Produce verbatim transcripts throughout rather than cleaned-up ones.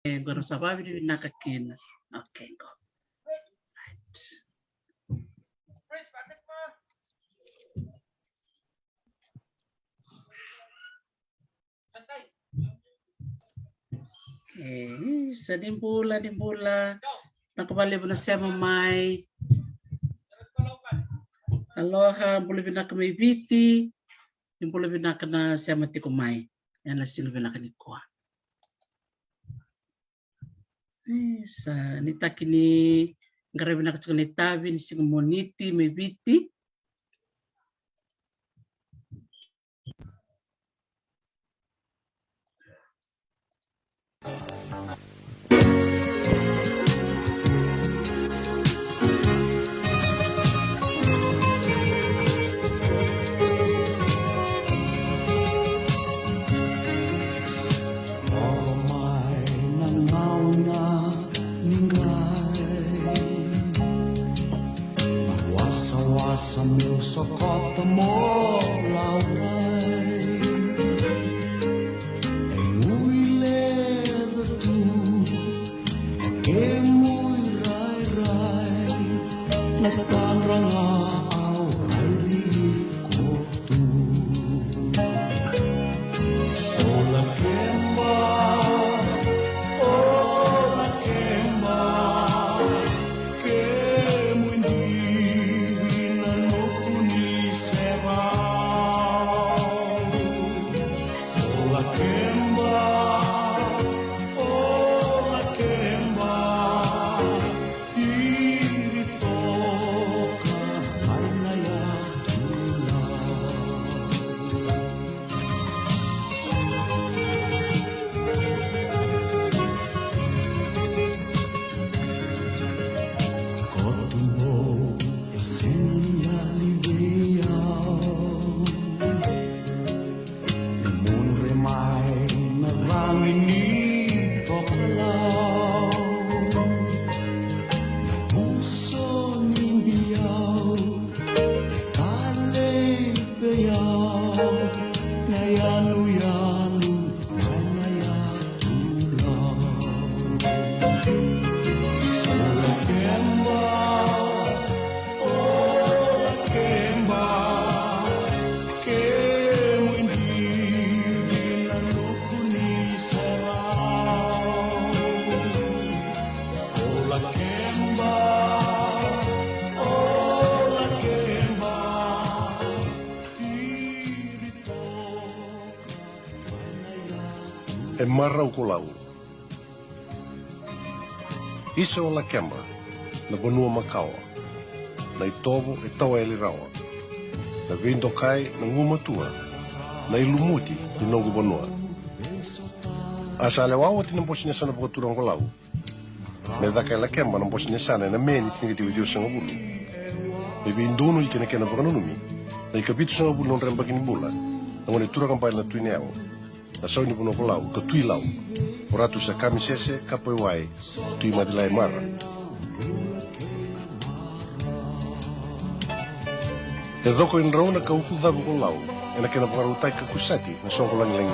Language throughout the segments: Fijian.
E, qo rau sa vavinavinaka kina. Okay, qo. Right. E, sa ni bula, ni bula. Vinaka vakalevu na sema mai. Aloha, bula vinaka mai Viti. Ni bula vinaka na sema tiko mai ena siga vinaka nikua. E, sa ni taki ni qaravi vinaka tiko na itavi ni siga Moniti mai Viti. Lako mai na gauna ni qai, na wasawasa meu sokota mo laurai. E gui leca tu na kemu irairai, na tadra ga au raici iko tu. O Lakeba, o Lakeba, kemu i divi na nuku ni serau. O Lakeba, o Lakeba, tiri toka mai na yatu lau. Koto bou e sega ni yali vei au. Mudre mai na rami ni tokalau, na puso ni biau, e talei vei au na yanuyanu mai na yatu lau. O Lakeba, o Lakeba, kemu i divi na nuku ni serau. O Lakeba, o Lakeba, tiri toka mai na yatu. E marau ko Lau. Isa o Lakeba, na vanua makawa, na itovo e tawa yali rawa, na veidokai na gumatua, na ilumuti ni noqu vanua. A sa lewa oti na bose ni yasana vakaturaga ko Lau, me caka e Lakeba na bose ni yasana ena Me ni tinikatinikarua sagavulu. Me veidonui kei na kena vakananumi na ikavitusagavulu ni nodra yabaki ni bula na gone turaga bale na Tui Nayalo, na sau ni vanua ko Lau ka Tui Lau, o Ratu Sakamisese Kapaiwai Tuimacilai Mara. E coko e drau na ka uku cavu ko Lau ena kena vakarautaki ka kusati na soqo lagilagi.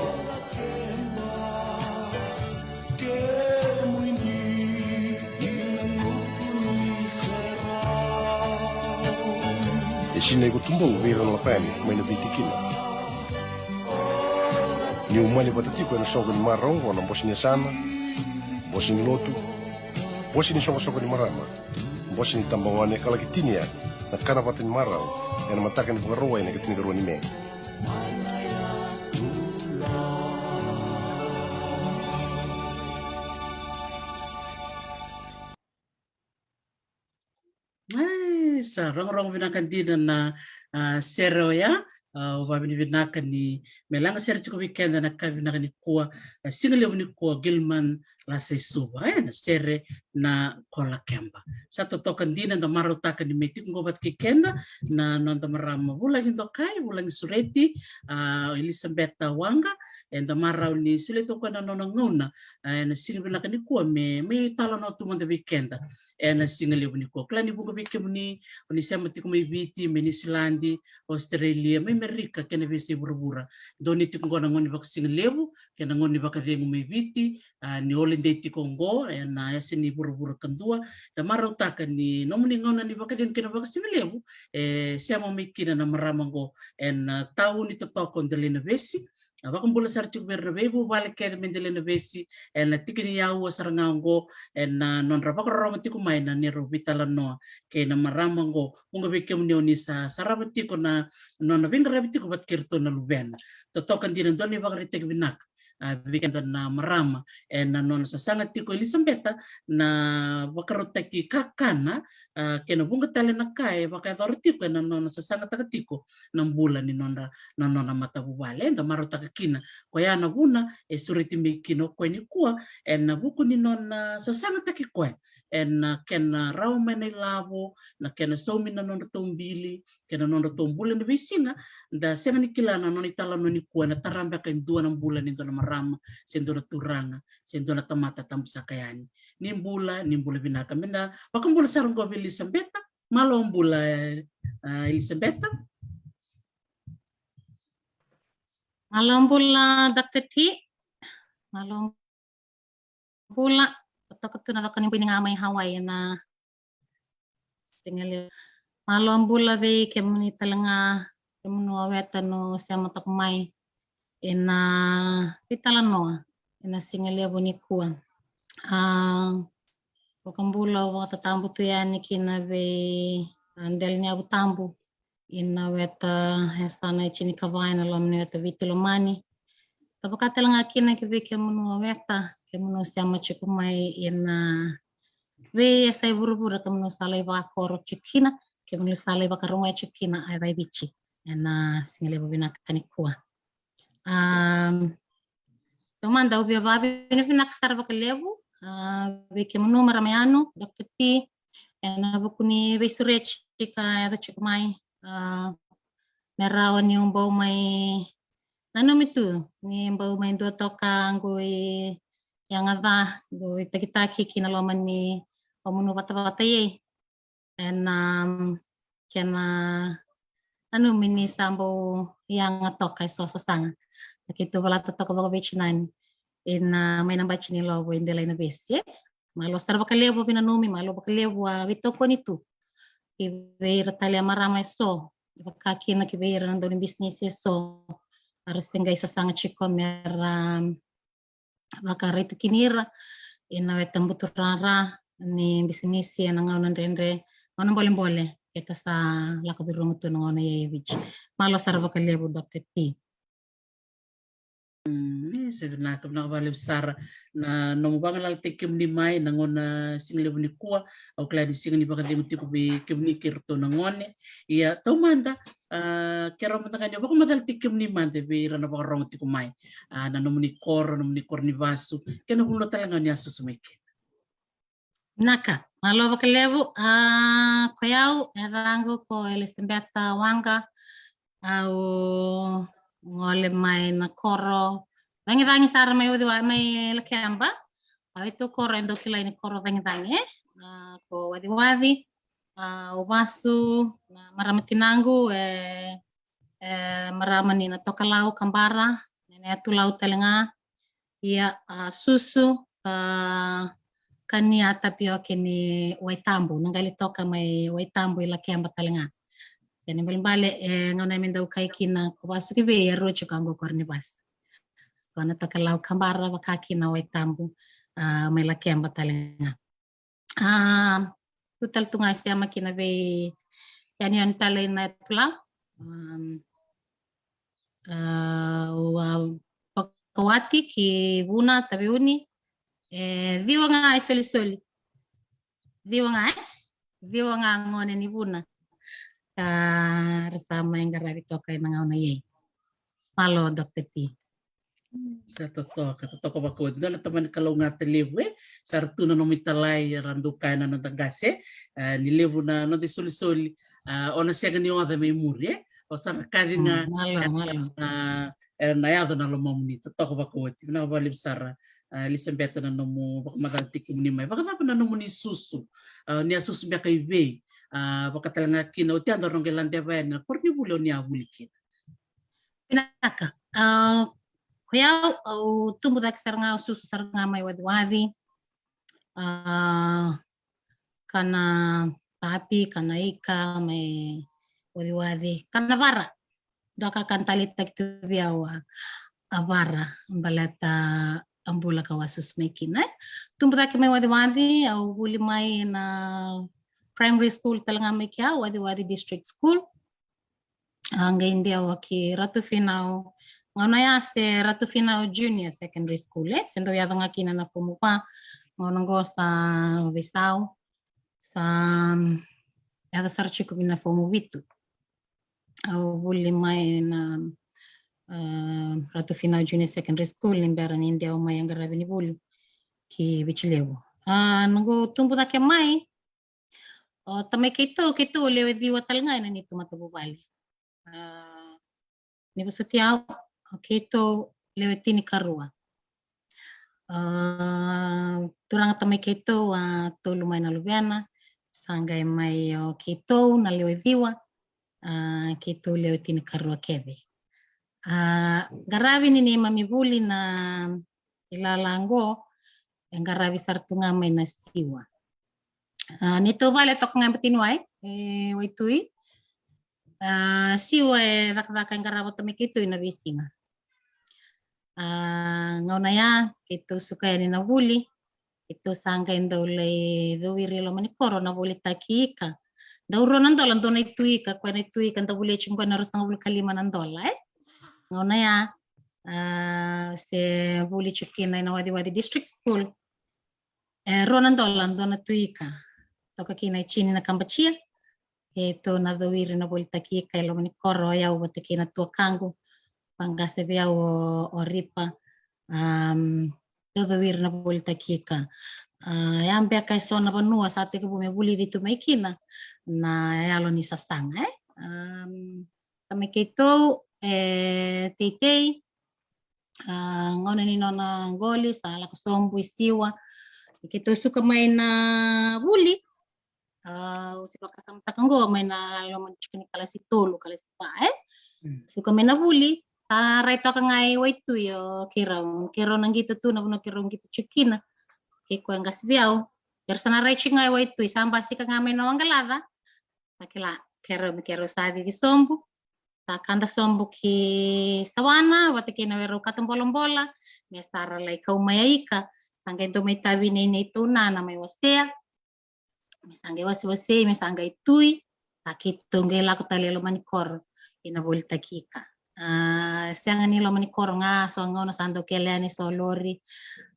E sinai ko Tubou vei ira na lako yani mai na veitikina. Ni umani vata tiko ena soqo ni marau oqo na bose ni yasana, bose ni lotu, bose ni soqosoqo ni marama, bose ni tabagone ka laki tinia na kana vata ni marau ena mataka ni Vakarauwai na ikatinikarua ni Me. E, sa rogorogo vinaka dina na, a, sere oya. A, au vavinavinaka ni me laga sere tiko vei keda na ka vinaka nikua, a, siga levu nikua, Gilman Lasaisuva, e, na sere na Ko Lakeba. Sa totoka dina, da marautaka ni me tiko qo vata kei keda na noda marama vulagi dokai, vulagi sureti, a, Elisabeta Waqa, eda marau ni solia tu o koya na nona gauna, a, ena siga vinaka nikua me, me talanoa tu mada vei keda ena siga levu nikua. Kila ni vuqa vei kemuni o ni sema tiko mai Viti, mai Niusiladi, Australia, mai Merika kei na veiyasai vuravura. Dou ni tiko qo na gauna ni vakasigalevu kei na gauna ni vakacegu mai Viti, a, ni ole dei tiko oqo ena yasa ni vuravura kadua. Da marautaka ni nomuni gauna ni vakacegu kei na vakasigalevu e sema mai kina na marama oqo ena tau ni totoka o Delainavesi. A vakabula sara tiko vei ira na veivuvale kece mai Delainavesi ena tiki ni aua sara ga oqo ena nodra vakarorogo tiko mai na neirau veitalanoa kei na marama oqo. Vuqa vei kemuni o ni sa sarava tiko na nona veiqaravi tiko vata kei iratou na luvena. Totoka dina, dua na ivakaraitaki vinaka a vei keda na marama ena nona sasaga tiko o Ilisabeta na vakarautaki kakana, a kei na vuqa tale na ka e vakayacora tiko ena nona sasagataka tiko na bula ni nona, na nona matavuvale. Eda marautaka kina koya na vuna e sureti mai kina o koya nikua ena vuku ni nona sasagataki koya ena kena rawa mai na ilavo, na kena saumi na nodratou bili kei na nodratou bula ni veisiga. Da sega ni kila na nona italanoa nikua ena tara beka e dua na bula ni dua na marama se dua na turaga se dua na tamata tabu saka yani. Ni bula, ni bula vinaka. Me da vakabula sara oqo vei Ilisabeta. Malo bula, e, a, Ilisabeta. Malo bula, Doctor T. Malo bula. Totoka tu na caka ni bui ni ga mai Hawaii ena sigalevu. Malo bula vei kemuni tale ga, kemunu Weta, no sema toka mai ena veitalanoa ena sigalevu nikua. A, vakabula, vakatatabu tu yani kina vei, a, dela ni yavu tabu ina Weta, e sa na itinikava ena loma ni Weta Viti Lomani. Ka vaka tale ga kina ki vei kemunu Weta, kemunu sema tiko mai ina vei e sa i vuravura, kemunu sa lai vakakoro tiko kina, kemunu sa lai vakarogoya tiko kina a yaca i Viti ena sigalevu vinaka nikua. Am, taumada au via vakavinavinaka sara vakalevu, a, vei kemunu marama yani, Doctor T, ena vuku ni veisureti ka yaco tiko mai, a, me rawa niu bau mai nanumi tu ni bau mai dua toka qo i yaga ca, qo i takitaki ki na loma ni nomuni vatavata, ia ena, am, kena nanumi ni sa bau yaga toka eso sasaga. Na keitou valata toka vakaveitinani ina, a, mai na bati ni lovo i Delainavesi, e. Malo sara vakalevu a veinanumi, malo vakalevu a veitokoni tu ki vei ira tale a marama eso, vaka kina ki vei ira na dau ni bisinisi eso, a ra se qai sasaga tiko me ra, am, vakaraitaki ira ina Weta buturara ni bisinisi ena gauna dredre, gauna bolebole keta sa lako curuma tu na gauna i Viti. Malo sara vakalevu, Doctor T. Mm, ni se vinaka, vinaka vakalevu sara na nomu vagalalataki kemuni mai na gauna sigalevu nikua. Au kila ni siga ni vakacegu tiko vei kemuni kei iratou na gone. Ia taumada, a, keirau mada ga ni vakamacalataki kemuni mada vei ira na vakarogo tiko mai, a, na nomuni koro, nomuni koro ni vasu kei na vanua tale ga ni a susu mai kina. Vinaka, malo vakalevu. A, ko yau, e yacaqu ko Elisabeta Waqa. Au gole mai na koro cagicagi sara mai Waciwaci, mai Lakeba. A, veitou koro e dau kilai ni koro cagicagi, e. A, ko Waciwaci. A, au vasu, na marama tinaqu e, e marama ni Natokalau, Kabara, na Yatulau tale ga. Ia, a, susu, a, kania tapioke ni Waitabu, na qali toka mai Waitabu i Lakeba tale ga. Kena ibalebale e gauna me dau kai kina ko vasu ki vei, e rua tiko qo koro ni vasu. Ko Natokalau, Kabara, vaka kina Waitabu, a, mai Lakeba tale ga. A, tu tale tu ga e sema kina vei yanuyanu tale na Yatulau. Am, a, au a vakawati ki Vuna, Taveuni. E ciwa ga e solisoli. Ciwa ga, e? Ciwa ga gone ni Vuna ka ra sa mai qaravi toka ena gauna i ai. Malo, Doctor T. Sa totoka, totoka vakaoti. Dua na tamani kalougata levu, e. Sa ra tu na nomu italai, era dau kaya na noda qase, e, ni levu na noda isolisoli, a, o na sega ni oca mai muri, e. O sa na kaci ga, mm, malo, e, malo. A, era na yaco na lomamuni. Totoka vakaoti. Vinaka vakalevu sara, a, Elisabeta, na nomu vakamacalataki kemuni mai. Vakacava na nomuni susu? A, ni a susu beka i vei? A, vaka tale ga kina oti yadua, o na qai ladeva yani na koronivuli o ni a vuli kina. Vinaka. A, Ko yau, au tubu cake sara ga, au susu sara ga mai Waciwaci. A, kana tapi, kana ika mai Waciwaci, kana vara. Dua ka kana taleitaki tu vei au a, a vara, baleta a bula kau a susu mai kina, e. Tubu cake mai Waciwaci, au vuli mai na primary school tale ga mai kea, Waciwaci District School. A, qai dewa ki Ratu Finau. Gauna ya se Ratu Finau Junior Secondary School, e. Se dau yaco ga kina na fomu va. Gauna qo sa veisau. Sa, mm, yaco sara tiko ki na fomu vitu. Au vuli mai na, a, Ratu Finau Junior Secondary School ni bera ni dewa mai a qaravi ni vuli ki Viti Levu. A, noqu tubu cake mai, o tamai keitou, keitou lewe ciwa tale ga ena neitou matavuvale. A, ni vosoti au, o keitou lewe tinikarua. A, turaga tamai keitou a tolu mai na luvena, sa qai mai o keitou na lewe ciwa, a, keitou lewe tinikarua kece. A, qaravi ni neimami vuli na ilala qo, e qaravi sara tu ga mai na siwa. A, neitou vale toka ga e Batiniwai, e Waitui. A, siwa e cakacaka e qarava tamai keitou ena veisiga. A, gauna ya keitou suka yani na vuli, keitou sa qai dau lai cowiri loma ni koro na volitaki ika. Dau rua na dola dua na itui ika, koya na itui ika da volia tiko qo na ruasagavulu ka lima na dola, e. Gauna ya, a, se vuli tiko kina ena Waciwaci District School. E, rua na dola dua na tui ika. Toka kina e tini na kabatia. Keitou na cowiri na volitaki ika e loma ni koro, o yau vata kei na tuakaqu. Vaqase vei au o, o Ripa. Am, dau cowiri na volitaki ika. A, ya beka e so na vanua sa tekivu me vulici tu mai kina na yalo ni sasaga, e. Am, tamai keitou e teitei, a, gauna ni nona qoli sa lako sobu i siwa. Keitou suka mai na vuli, a, au se vakasamataka qo mai na loma tiko ni kalasi tolu, kalasi va, e. Mm. Suka mai na vuli, sa rai toka ga i Waitui o keirau, keirau na qito tu na vanua keirau qito tiko kina. Kei koya qase vei au, keirau sa na rai tiko ga i Waitui, sa basika ga mai na Waqalaca. Sa kila, keirau me keirau sa cici sobu. Sa kada sobu ki Sawana vata kei na weirau kata bolabola, me sa ra lai kau mai a ika. Sa qai dau mai tavi nei neitou nana mai wasea. Me sa qai wasewasei, me sa qai tui. Sa keitou qai lako tale e loma ni koro ina volitaki ika. A, sega ni loma ni koro ga, so gauna sa dau kele yani so lori,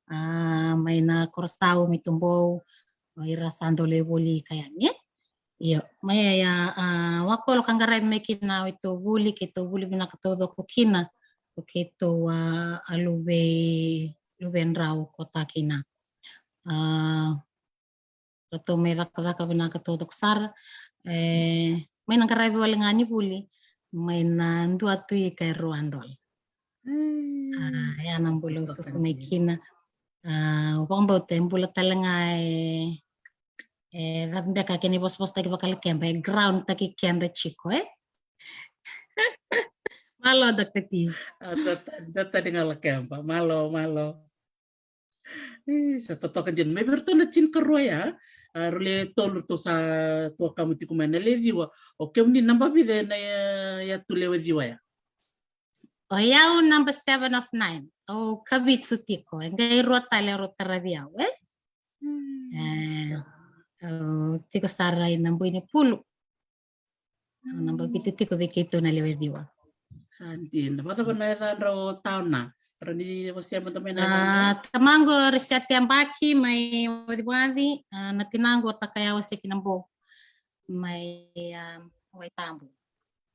a, mai na Korosau, mai Tubou, o ira sa dau lai voli ika yani, e. Io, mai ya, a, Wakolo ka qaravi mai kina o itou vuli, keitou vuli vinaka taucoko kina, o keitou, a, a luve, luvedrau ko ta kina. A, ratou mai cakacaka vinaka taucoko sara. E, mai na qaravi wale ga ni vuli, mai na dua tui ika e rua dola. Mm, a, ya na bula au susu mai kina. A, au vakabauta e bula tale ga e, e cava beka kena ivosavosataki vakalakeba, e ground taki keda tiko, e? Malo, Doctor T. A, dua ta-, dua tani ga lakeba. Malo, malo. Ih, sa totoka dina. Mai vei iratou na tinikarua ya, a, rau le tolu ratou sa tuakamu tiko mai na le ciwa. O kemuni naba vica ena, e, yatu lewe ciwa ya? O yau number seven of nine. Au kavitu tiko. E qai rua tale rau taravi au, e? Mm, e, sa. Au tiko sara ina bui ni pulu. Au naba vitu tiko vei keitou na lewe ciwa. Sa dina. Vakacava na yacadrau o taona? Rawa ni wasea mada mai na yacadrau? A, tamaqu o Risete Abaki mai Waciwaci, a, na tinaqu o Takayawa Sekinabou mai, a, Waitabu.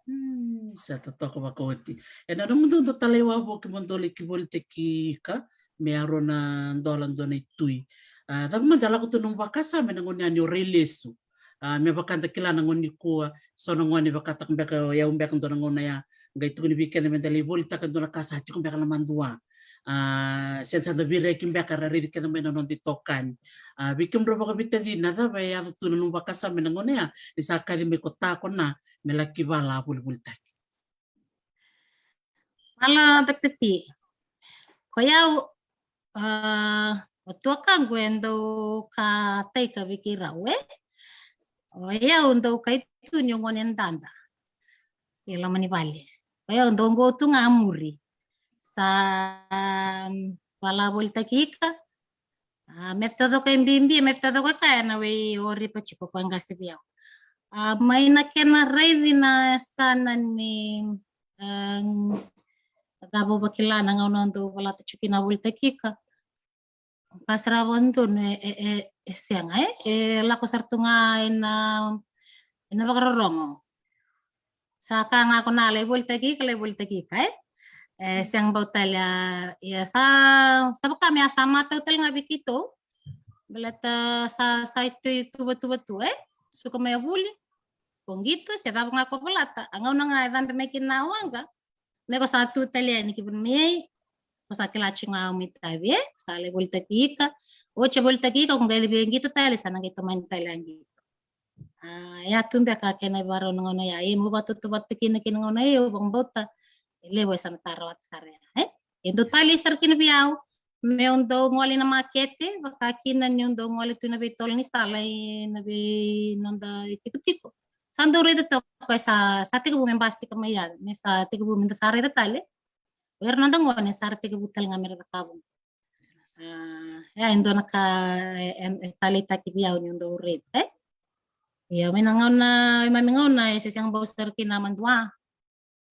Hmm, sa totoka vakaoti. Ena nomudou dau talaiwavoki mo dou lai volitaki ika me a rua na dola dua na itui. A, cava mada e lako tu nomu vakasama ena gauna yani o rai lesu? A, me vaka da kila na gauna nikua, so na gone vakataka beka o yau beka dua na gauna ya, qai tukuni vei keda me da lai volitaka dua na ka sa tiko beka na madua. A, se da sa da veiraiyaki beka, ra raici keda mai na noda itokani. A, vei kemudrau vakaveitacini, na cava e yaco tu na nomu vakasama ena gauna ya ni sa kaci mai ko ta ko na me laki vala volivolitaki? Malo, Doctor T. Ko yau, a, o tuakaqu e dau ka taika vei keirau, e? O yau dau kai tu niu gone dada i loma ni vale. O yau dau qo tu ga a muri. Sa, um, vala volitaki ika. A, me taucoko e bibi, me taucoko e kaya na wei o ripa tiko ko e qase vei au. A, mai na kena raici na sana ni, um, cava vakila na gauna dau valata tiko kina volitaki ika. Ka sara vakadodonu e, e, e, e sega, e, e lako sara tu ga ena, ena vakarorogo. Sa ka ga ko na lai volitaki ika, lai volitaki ika, e. E sega bau tale a, ia sa, sa vaka me a sa matau tale ga vei keitou. Baleta sa, sa i tu, i tuvatuva tu, e. Suka mai a vuli, ko qito, se cava ga ko valata. A gauna ga e cabe mai kina na waqa, me ko sa tu tale yani ki vanua mai, ko sa kila tiko ga au mai tavi, e, sa lai volitaki ika. Oti a volitaki ika, ko qai lai vei qito tale, sa na qai tomani tale a qito. A, ia tu beka kena ivarau na gauna ya, e, mo vatautauvata kina kina gauna ya, au vakabauta e levu e sa na tara vata sara ya, e. E dau talei sara kina vei au meu dau gole na makete, vaka kina niu dau gole tu na veitolo ni sala ena vei noda itikotiko. Sa dau raica toka e sa, sa tekivu me basika mai ya, me sa tekivu me da sa raica tale. O ira noda gone sa ra tekivu tale ga me ra cakava. A, e, e dua na ka e, e, e taleitaki vei au niu dau raica, e. Ia, mai na gauna, e, mai na gauna e se sega bau sara kina madua.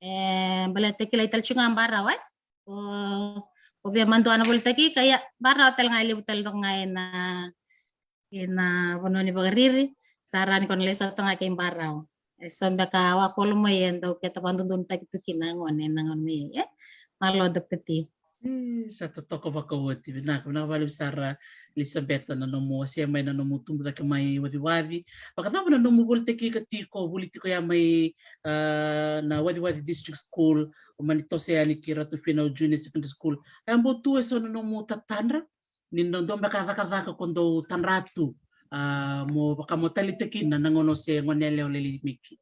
E, baleta kilai tale tiko ga barau, e. Ko, ko via madua na volitaki ika, ia, barau tale ga e levu tale toka ga ena, ena vanua ni vakariri, sa rawa ni ko na lai sota ga kei barau. E so beka a wakolo mai e dau keta vakadodonutaki tu kina na gone ena gauna mai, e. Malo, Doctor T. E, sa totoka vakaoti. Vinaka, vinaka vakalevu sara Elisabeta na nomu wasea mai na nomu tubu cake mai Waciwaci. Vakacava na nomu volitaki ika tiko, vuli tiko ya mai, a, na Waciwaci District School, o mani toso yani ki Ratu Finau Junior Secondary School. A, bau tu e so na nomu tatadra ni dau beka cakacaka ko dau tadra tu, a, mo vaka mo taleitaki kina na gauna o se gone yalewa lailai mai kina?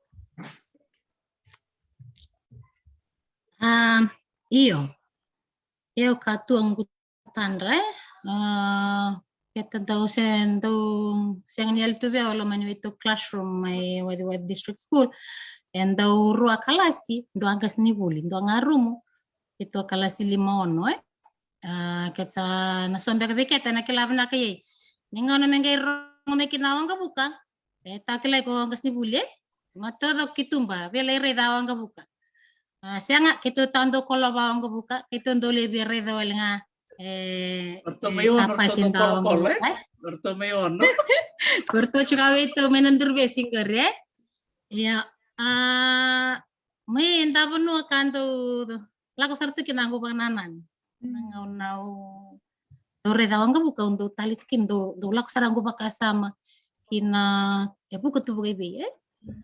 A, io. Io, ka tu a noqu tatadra, e. A, keta dau se, dau sega ni yali tu vei au e loma ni veitou classroom mai Waciwaci District School. E dau rua kalasi, dua qasenivuli, dua ga rumu. Keitou kalasi lima, ono, e. A, keta na so beka vei keta na kila vinaka, ia, ni gauna me qai rogo mai kina a waqavuka, e, tau kilai ko qasenivuli, e. Ma taucoko ki tuba, via lai raica a waqavuka. A, sega, keitou tau dau kolova a waqavuka, keitou dau lai via raica wale ga, e, o ratou e, mai sa ono, o ratou pasi dau dau kolokolo, e? Waqavuka, e? O ratou mai ono. Ko ratou tiko ga vei tou mai na duruvesi qori, e? Ia, a, mai da vanua ka dau lako sara tu kina noqu vakanananu. Na gauna au dau raica a waqavuka, au dau taleitaki kina, dau, dau lako sara noqu vakasama kina, e vuka tu vakaivei, e?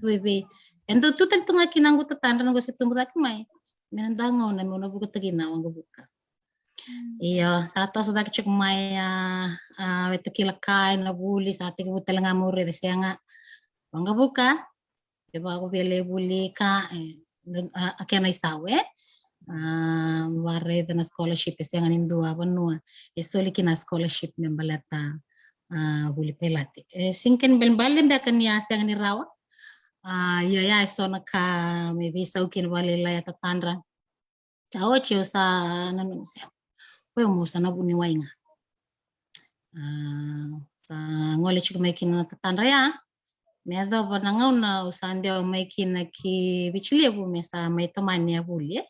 Vakaivei. E dau tu tale tu ga kina noqu tatadra noqu se tubu cake mai. Me na dua gauna meu na vukataki na waqavuka. Ia, sa toso cake tiko mai a, a, veitakila ka ena vuli, sa tekivu tale ga meu raica, sega. Waqavuka, kevaka ko via lai vuli ka, e, a, a kena isau, e. A, varaica na scholarship, e sega ni dua vanua e soli kina scholarship me baleta, a, vuli pailate. E sega ni kena ibalebale beka ni a sega ni rawa. A, io, ia e so na ka me veisau kina vakalailai a tatadra. Sa oti au sa nanuma, sega, o yau meu sa na vuniwai ga. A, sa gole tiko mai kina na tatadra ya. Me yacova na gauna au sa dewa mai kina ki Viti Levu me sa mai tomani a vuli, e.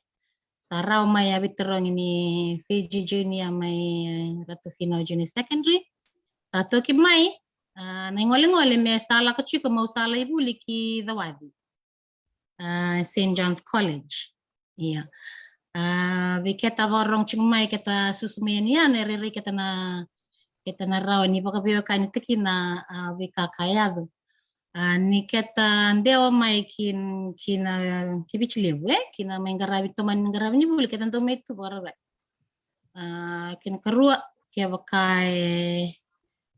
Sa rawa mai a veitarogi ni Fiji Junior mai Ratu Finau Junior Secondary. Sa toki mai, a, na igolegole me sa lako tiko meu sa lai vuli ki Cawaci, a, Saint John's College. Ia. A, vei keta vakarorogo tiko mai, keta susu mai yanuyanu, e rairai keta na, keta na rawa ni vakaveiwekanitaki na, a, veika ka yaco. A, ni keta dewa mai ki, ki na, ki Viti Levu, e, ki na mai qaravi, tomani mai qaravi ni vuli, keta dau mai tu vakararavi. A, kena karua, kevaka e,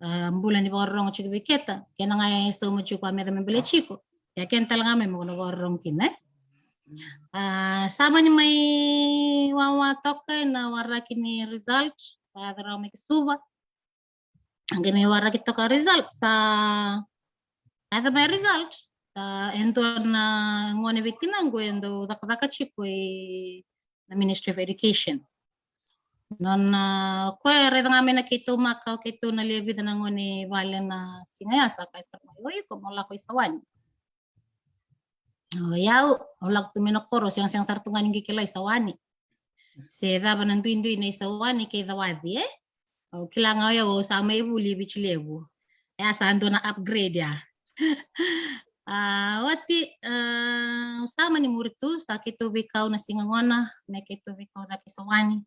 a, bula ni vakarorogo tiko vei keta, kena ga e sauma tiko a meca me baleti iko, ia kena tale ga mai mo na vakarorogo kina, e. A, sa mani mai wawa toka na waraki ni result, sa yaco rawa mai ki Suva. Qai mai waraki toka result, sa yaco mai result, sa e dua na gone vei tinaqu e dau cakacaka tiko i na Ministry of Education. Nona, o koya e raica ga mai na keitou maka, o keitou na lewe vica na gone vale na siga ya, sa kaya sara mai, "O iko mo lako i Sawani." O yau, au lako tu mai na koro, segasega sara tu ga ni qai kila i Sawani. Se cava na duidui nei Sawani kei Cawaci, e? Au kila ga o yau, au sa mai vuli Viti Levu. E a sa dua na upgrade ya. A, oti, a, au sa mani muri tu, sa keitou veikau na siga gona, me keitou veikau cake i Sawani.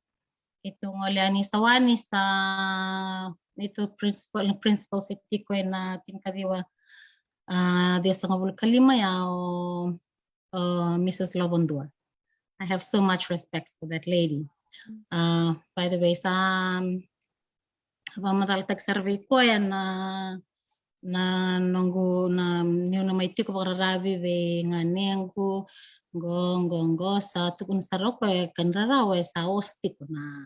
Keitou gole yani i Sawani, sa neitou principal, principal se tiko ena tinikaciwa, a, ciwasagavulu ka lima ya o, o Missus Lovondua. I have so much respect for that lady. Uh, by the way, sa, um, vakamacalataki sara vei koya na, na noqu, na niu na mai tiko vakararavi vei ganequ, qo, qo, qo, sa tukuna sara o koya e ka ni rarawa e sa oso tiko na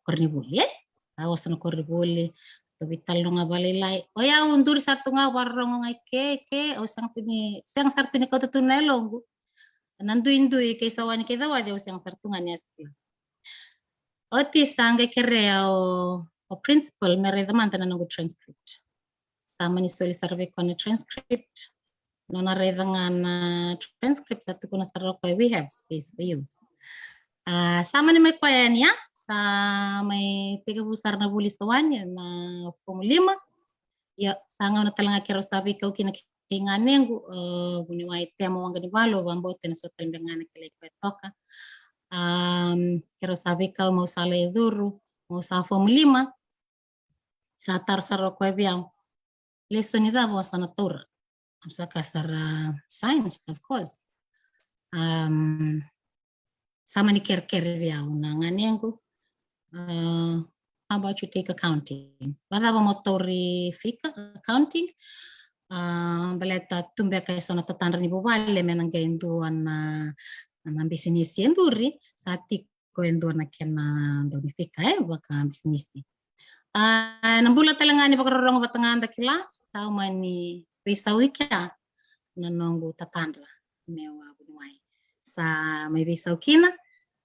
koronivuli, e? Sa oso na koronivuli, tou veitalanoa ga vakalailai. O yau duri sara tu ga, vakarorogo ga i ke, ke, au sega tu ni, sega sara tu ni kauta tu na yaloqu. Na duidui kei Sawani kei Cawaci, au sega sara tu ga ni asking. Oti sa qai kerea o, o principal me raica mada na noqu transcript. Sa mani soli sara vei koya na transcript. Nona raica ga na transcript sa tukuna sara o koya, "We have space for you." A, sa mani mai koya yani ya, sa mai tekivu sara na vuli Sawani na fomu lima. Ia, sa gauna tale ga keirau sa veikau kina kei ganequ, e, vuniwai Temo Waqanivalu, au vakabauta ena so tale beka ga na kilai koya toka. Am, keirau sa veikau, meu sa lai curu, meu sa fomu lima. Sa taro sara o koya vei au, "Lesoni cava o sa na taura?" Au sa kaya sara, "Science, of course." Am, sa mani kerekere vei au na ganequ, uh, "How about you take accounting?" "Vacava mo tauri fika, accounting?" Uh, baleta tu beka e so na tatadra ni vuvale me na qai dua na, na bisinisi e duri, sa tiko e dua na kena dau ni fika, e, vakabisinisi. A, na bula tale ga ni vakarorogo vata ga da kila, sa mani veisau i kea na noqu tatadra meu a vuniwai. Sa mai veisau kina,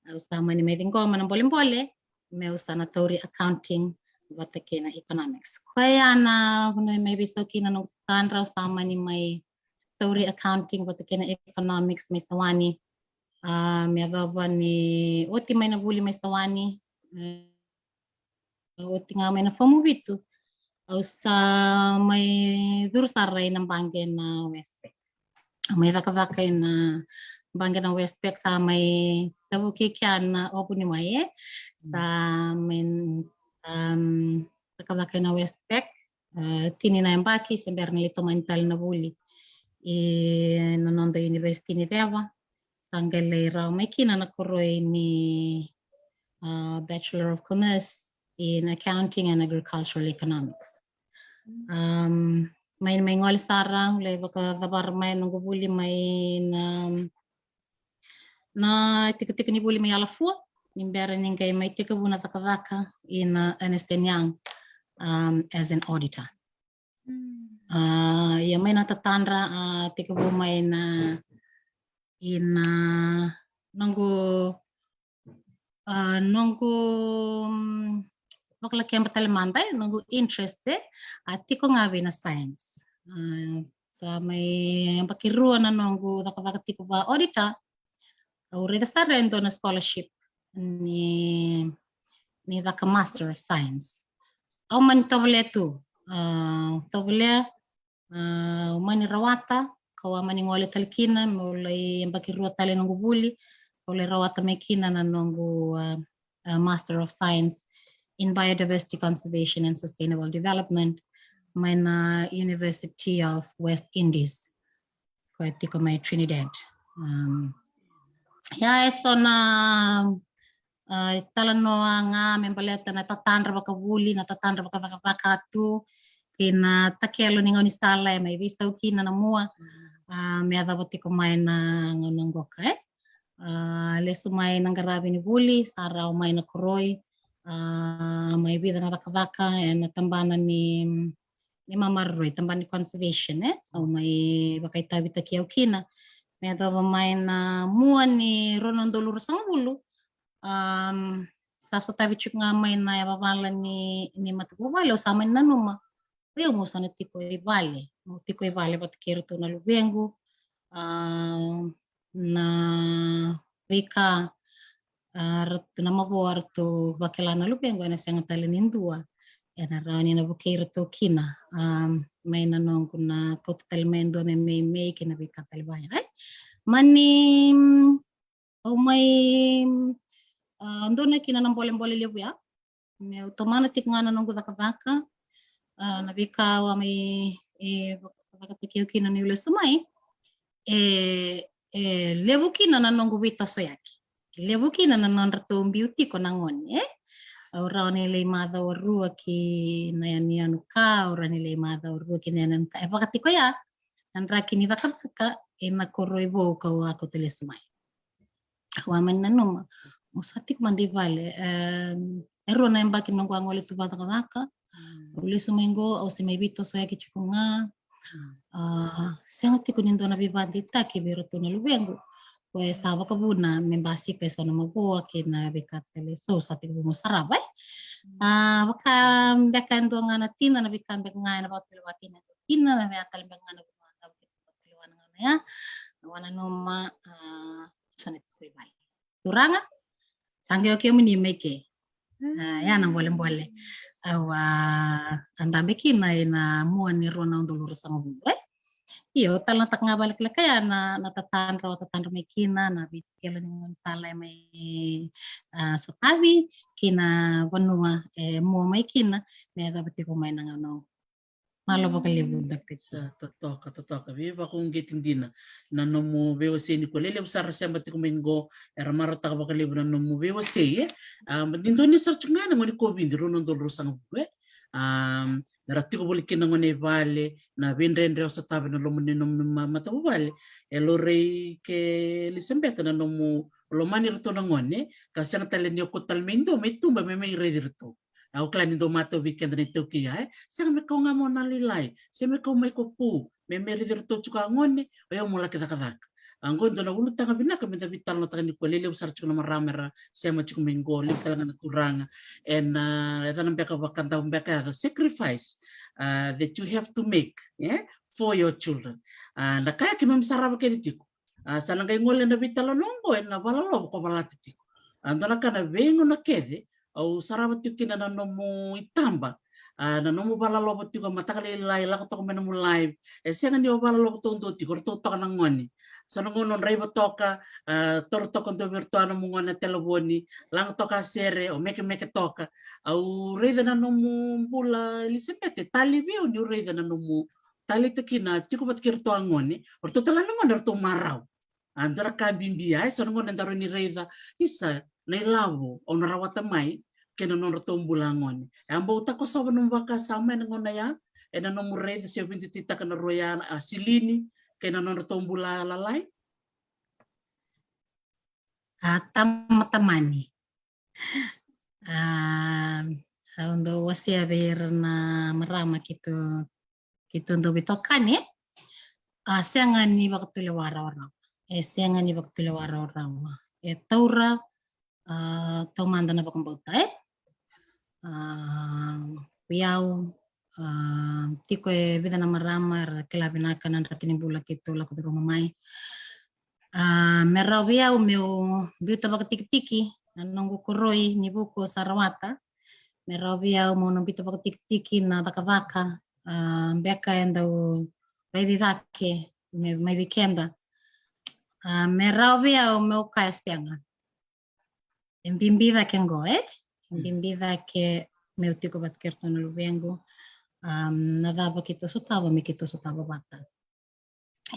au sa mani mai ciqoma na bolebole meu sa na tauri accounting vata kei na economics. Koya na vanua e mai veisau kina na noqu tatadra, au sa mani mai tauri accounting vata kei na economics mai Sawani. A, me yacova ni oti mai na vuli mai Sawani, e, oti ga mai na fomu vitu, au sa mai curu sara ina baqe na Westpac. Au mai cakacaka ina baqe na Westpac, sa mai tavuki kea na o vuniwai, e. Sa mai, um, cakacaka ina Westpac, e, tini na yabaki se bera ni lai tomani tale na vuli ina noda university ni ceva. Sa qai lai rawa mai kina na koroi ni, a, Bachelor of Commerce in Accounting and Agricultural Economics. Um, mai, mai gole sara, lai vakacavara mai noqu vuli mai na, na tikotiko ni vuli mai Alafua, ni bera ni qai mai tekivu na cakacaka ina Ernst and Young, um, as an auditor. Mm. A, ia mai na tatadra, a, tekivu mai na, ina noqu, a, noqu, mm, vakalakeba tale mada, e, noqu interest, e, a tiko ga vei na science. A, sa mai yabaki rua na noqu cakacaka tiko va auditor, au raica sara e dua na scholarship ni, ni caka Master of Science. Au mani tovolea tu, a, tovolea, a, au mani rawata, kau a mani gole tale kina meu lai yabaki rua tale noqu vuli, kau lai rawata mai kina na noqu, a, a, Master of Science in Biodiversity Conservation and Sustainable Development mai na University of West Indies, koya tiko mai Trinidad. Um, ia e so na, a, italanoa ga me baleta na tatadra vakavuli, na tatadra vakacakacaka tu kei na takelo ni gaunisala e mai veisau kina na mua, a, me yacova tiko mai na gauna qoka, e. A, lesu mai na qaravi ni vuli, sa rawa mai na koroi, a, mai vica na cakacaka ena tabana ni, ni mamaroroi, tabana ni conservation, e? Au mai vakaitavitaki au kina. Me yacova mai na mua ni rua na udolu ruasagavulu, am, sa sotavi tiko ga mai na yavavala ni, ni matavuvale, au sa mai nanuma. Io, meu sa na tiko i vale, meu tiko i vale vata kei iratou na luvequ, a, na veika, a, rat-, na mavoa ratou vakila na luvequ, ena sega tale ni dua ena rawa ni na vukei iratou kina, a, mai na noqu na kauta tale mai e dua me meimei kei na veika tale vaya, e? Mani, mm, au mai, a, dua na kina na bolebole levu ya. Meu tomana tiko ga na noqu cakacaka, a, na veika au a mai, e, cakacakataki au kina niu lesu mai. E, e levu kina na noqu veitosoyaki. E levu kina na nodratou biu tiko na gone, e? Au rawa ni lai macawa rua ki na yanuyanu ka, au rawa ni lai macawa rua ki na yanuyanu ka. E vaka tiko ya na draki ni cakacaka ena koroi vou kau a kauta lesu mai. Au a mani nanuma, au sa tiko mada i vale, em, e rua na yabaki noqu a gole tu vakacakacaka. Mm. Au lesu mai qo, au se mai veitosoyaki tiko ga. Mm. A, sega tiko ni dua na veivakadeitaki vei iratou na luvequ. Ko e sa vakavuna me basika e so na mavoa kei na veika tale so, sa tekivu meu sarava, e? Mm. A, vaka beka e dua ga na tina, na veika beka ga ena vakatulewa kina e dua na tina, na veika tale beka ga na vanua cava keitou vakatulewa na gauna ya. Au a nanuma, a, sa na tiko i vale. Turaga, sa qai o kemuni mai ke. A, ya na bolebole au a dabe kina ena mua ni rua na udolu ruasagavulu, e? Io, talanoataka ga vakalekaleka ya na, na tatadra au a tatadra mai kina, na veitikelo ni gaunisala e mai, a, sotavi kina vanua e mua mai kina, me yacova tiko mai na gauna. Malo vakalevu, Doctor. Sa totoka, totoka. Veivakauqeti dina na nomu veiwasei nikua. Lelevu sara sema tiko mai qo, era marautaka vakalevu na nomu veiwasei, e? A, ma ni dua ni sara tiko ga na gone COVID, rua na udolu ruasagavulu, e? A, era tiko voli kina na gone i vale, na veidredre o sotava ena loma ni nomu ma-, matavuvale. E laurai ke Elisabeta na nomu lomani iratou na gone, ka sega tale ni o kauta tale mai dua mai tuba me mai raici iratou. Au kila ni dau matau vei keda na iTaukei ya, e? Sega me kau ga mai o Nalailai, sega me kau mai ko Pu, me mai raici iratou tiko a gone, o yau meu laki cakacaka. A, qo e dua na ulutaga vinaka meda veitalanoataka nikua. Lelevu sara tiko na marama era sema tiko mai qo, levu tale ga na turaga. Ena, a, e dua na beka vakadau beka ya, the sacrifice, a, that you have to make, e, for your children. A, na ka ya keimami sarava kece tiko. A, sa na qai gole na veitalanoa qo ena valalovo ko valata tiko. A, dua na ka na veigauna kece au sarava tiko kina na nomu itaba. A, na nomu valalovo tiko, mataka lailai lako toka mai nomu live. E sega ni o valalovo taudua tiko, ratou toka na gone. So na gauna o draiva toka, a, toro toka dua vei iratou a nomu gone na telovoni, laga toka a sere, o mekemeke toka. Au raica na nomu bula, Elisabeta, e talevi au niu raica na nomu taleitaki na tiko vata kei iratou a gone, o ratou tale na gone ratou marau. A, dua na ka bibi ya, e so na gone daru ni raica, isa, na ilavo au na rawata mai kei na nodratou bula a gone. E a bau takosova nomu vakasama ena gauna ya, ena nomu raica se o veiduiduitaka na rua ya, a, Silini kei na nodratou bula lalai? A, tama, tamani. A, au dau wasea vei ira na marama keitou, keitou dau veitokani, e? A, sega ni vakatulewa rawarawa. E sega ni vakatulewa rawarawa. E taura, a, taumada na vakabauta, e? A, vei au, a, tiko e vica na marama era kila vinaka na draki ni bula keitou lako curuma mai. A, me rawa vei au meu biuta vakatikitiki na noqu koroi ni vuku sa rawata. Me rawa vei au meu na biuta vakatikitiki na cakacaka, a, beka e dau raici cake me, mai vei keda. A, me rawa vei au meu kaya sega. E bibi cake qo, e? E bibi cake meu tiko vata kei iratou na luvequ. A, na cava keitou sotava, me keitou sotava vata.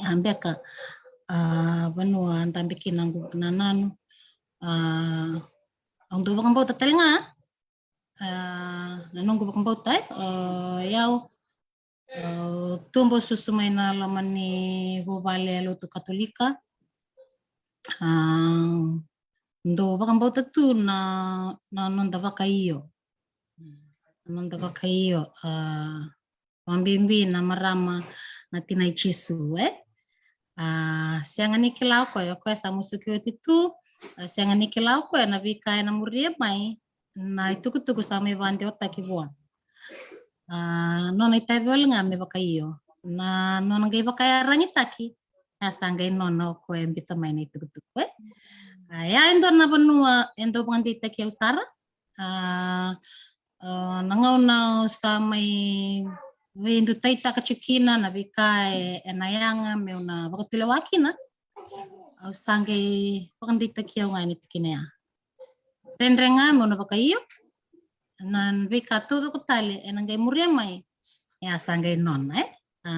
A, beka, a, vanua dabe kina qu nananu. A, au dau vakabauta tale ga, a, na noqu vakabauta, e, a, o yau, a, tubu susu mai na loma ni vuvale e lotu Katolika. a, dou vakabauta tu na, na noda vakaio. Na noda vakaio, a, vakabibi na marama na tinai Jisu, e? A, sega ni kila o koya, o koya sa musuki oti tu, a, sega ni kila o koya na veika ena muria mai na itukutuku sa mai vakadewataki vua. A, nona itavi wale ga me vakaio. Na nona qai vakayaragitaki, a sa qai nona o koya e biuta mai na itukutuku, e? A, ia e dua na vanua e dau vakadeitaki au sara. A, a, na gauna au sa mai veidutaitaka tiko kina na veika e, ena yaga meu na vakatulewa kina, au sa qai vakadeitaki au ga ena tikina ya. Dredre ga meu na vakaio, na veika taucoko tale ena qai muria mai, e a sa qai nona, e? A,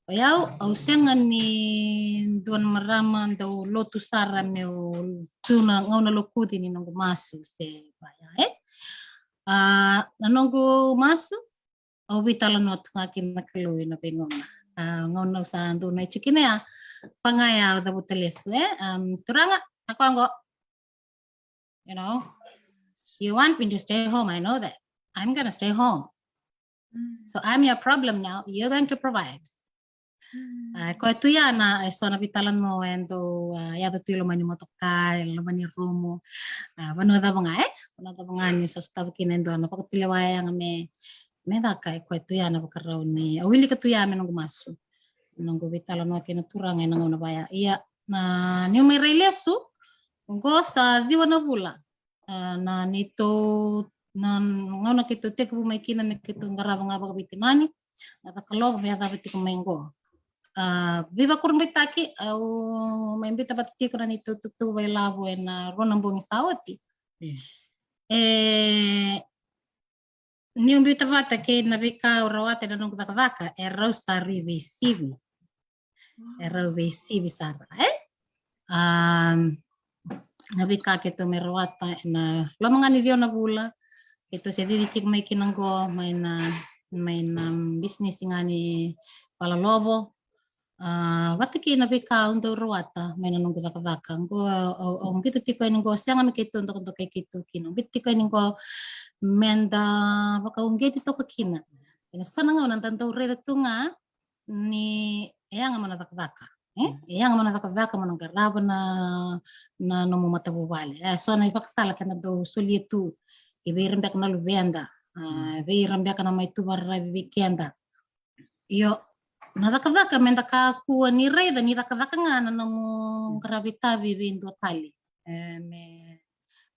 o yau, au sega ni dua na marama dau lotu sara meu tu na gauna lokuci ni noqu masu se vaya, e? A, na noqu masu, au veitalanoa tu ga kei na Kalou ena veigauna. A, gauna au sa dau nai tiko kina ya, pa ga ya au cavuta lesu, e? Am, Turaga, na koya qo, you know, you want me to stay home, I know that. I'm gonna stay home. So I'm your problem now, you're going to provide. A, koya tu ya na, e so na veitalanoa e dau, a, yaco tu i loma ni motoka, i loma ni rumu. A, vanua cava ga, e? Vanua cava ga ni sotava kina e dua na vakatulewa yaga me, me caka, e koya tu ya na vakarau ni, au wilika tu ya me noqu masu. Noqu veitalanoa kei na Turaga ena gauna vaya. Ia, na, niu mai rai lesu, qo sa ciwa na vula. A, na neitou, na gauna keitou tekivu mai kina me keitou qarava ga vakaveitinani, na caka lovo me yacova tiko mai qo. A, veivakurabuitaki, au mai biuta vata tiko na neitou tukutuku vakailavo ena rua na bogi sa oti. E, niu biuta vata kei na veika au rawata ena noqu cakacaka, e rau sa rui veisivi. E rau veisivi sara, e? Am, na veika keitou mai rawata ena loma ga ni ciwa na vula, keitou se cici tiko mai kina qo, mai na, mai na bisinisi ga ni valalovo. A, vata kei na veika au dau rawata mai na noqu cakacaka. Qo, au, au biuta tiko yani qo, sega me keitou dokadokai keitou kina. Au biuta tiko yani qo meda vakauqeti toka kina. Ena so na gauna da dau raica tu ga ni e yaga mo na cakacaka, e? E yaga mo na cakacaka, mo na qarava na, na nomu matavuvale. E so na ivakasala keda dau solia tu, e vei ira beka na luveda, a, vei ira beka na mai tu vakararavi vei keda. Io, na cakacaka meda kakua ni raica ni cakacaka ga na nomu qaravi tavi vei dua tale. E, me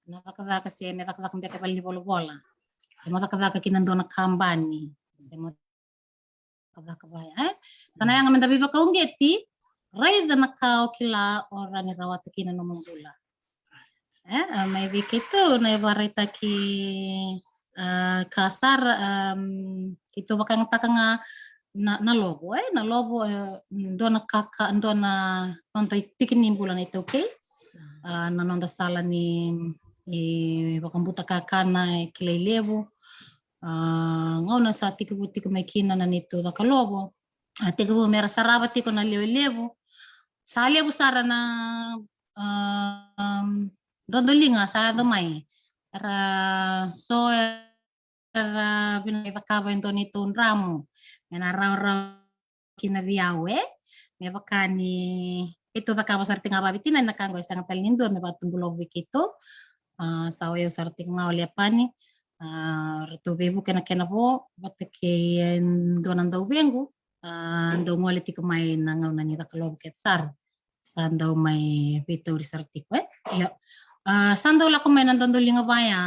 na cakacaka se me cakacaka beka vale ni volavola, se mo cakacaka ki na dua na kabani, se mo cakacaka vaya, e? Sa na yaga meda veivakauqeti, raica na ka o kila o rawa ni rawata kina nomu bula. E, a, mai vei keitou na ivakaraitaki, a, ka sara, am, keitou vakayagataka ga na, na lovo, e, na lovo, e, dua na ka, ka, dua na noda tiki ni bula na iTaukei. A, na noda sala ni, e, vakabuta kakana e kilai levu. A, gauna sa tekivu tiko mai kina na neitou caka lovo, a, tekivu mera sarava tiko na lewe levu. Sa levu sara na, a, dodoliga sa yaco mai. Era so era vinakata me cakava e dua neitou dramu me na rawarawa kina vei au, e? Me vaka ni keitou cakava sara tiko ga vaviti na, na ka qo e sega tale ni dua me vakatubu lovo vei keitou. A, sa o yau sara tiko ga o Lepani. A, ratou veivuke na kena vo vata kei, e, dua na dauvequ. A, dau gole tiko mai na gauna ni caka lovo kece sara. Sa dau mai veitauri sara tiko, e? Io. A, sa dau lako mai na dodoliga vaya.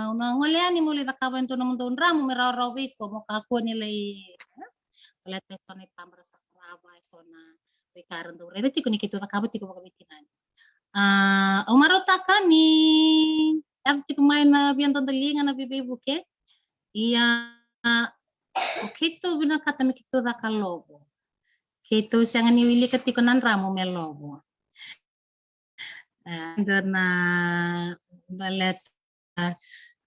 Au na gole yani meu lai cakava e dua na nomudou dramu me rawarawa vei iko, mo kakua ni lai, e? Baleta e so na itaba ra sa sarava, e so na veika ra dau raica tiko ni keitou cakava tiko vakaveitinani. A, au marautaka ni yaco tiko mai na via dodoliga, na veiveivuke. Ia, o keitou vinakata me keitou caka lovo, keitou sega ni wilika tiko na dramu me lovo. E, dua na baleta,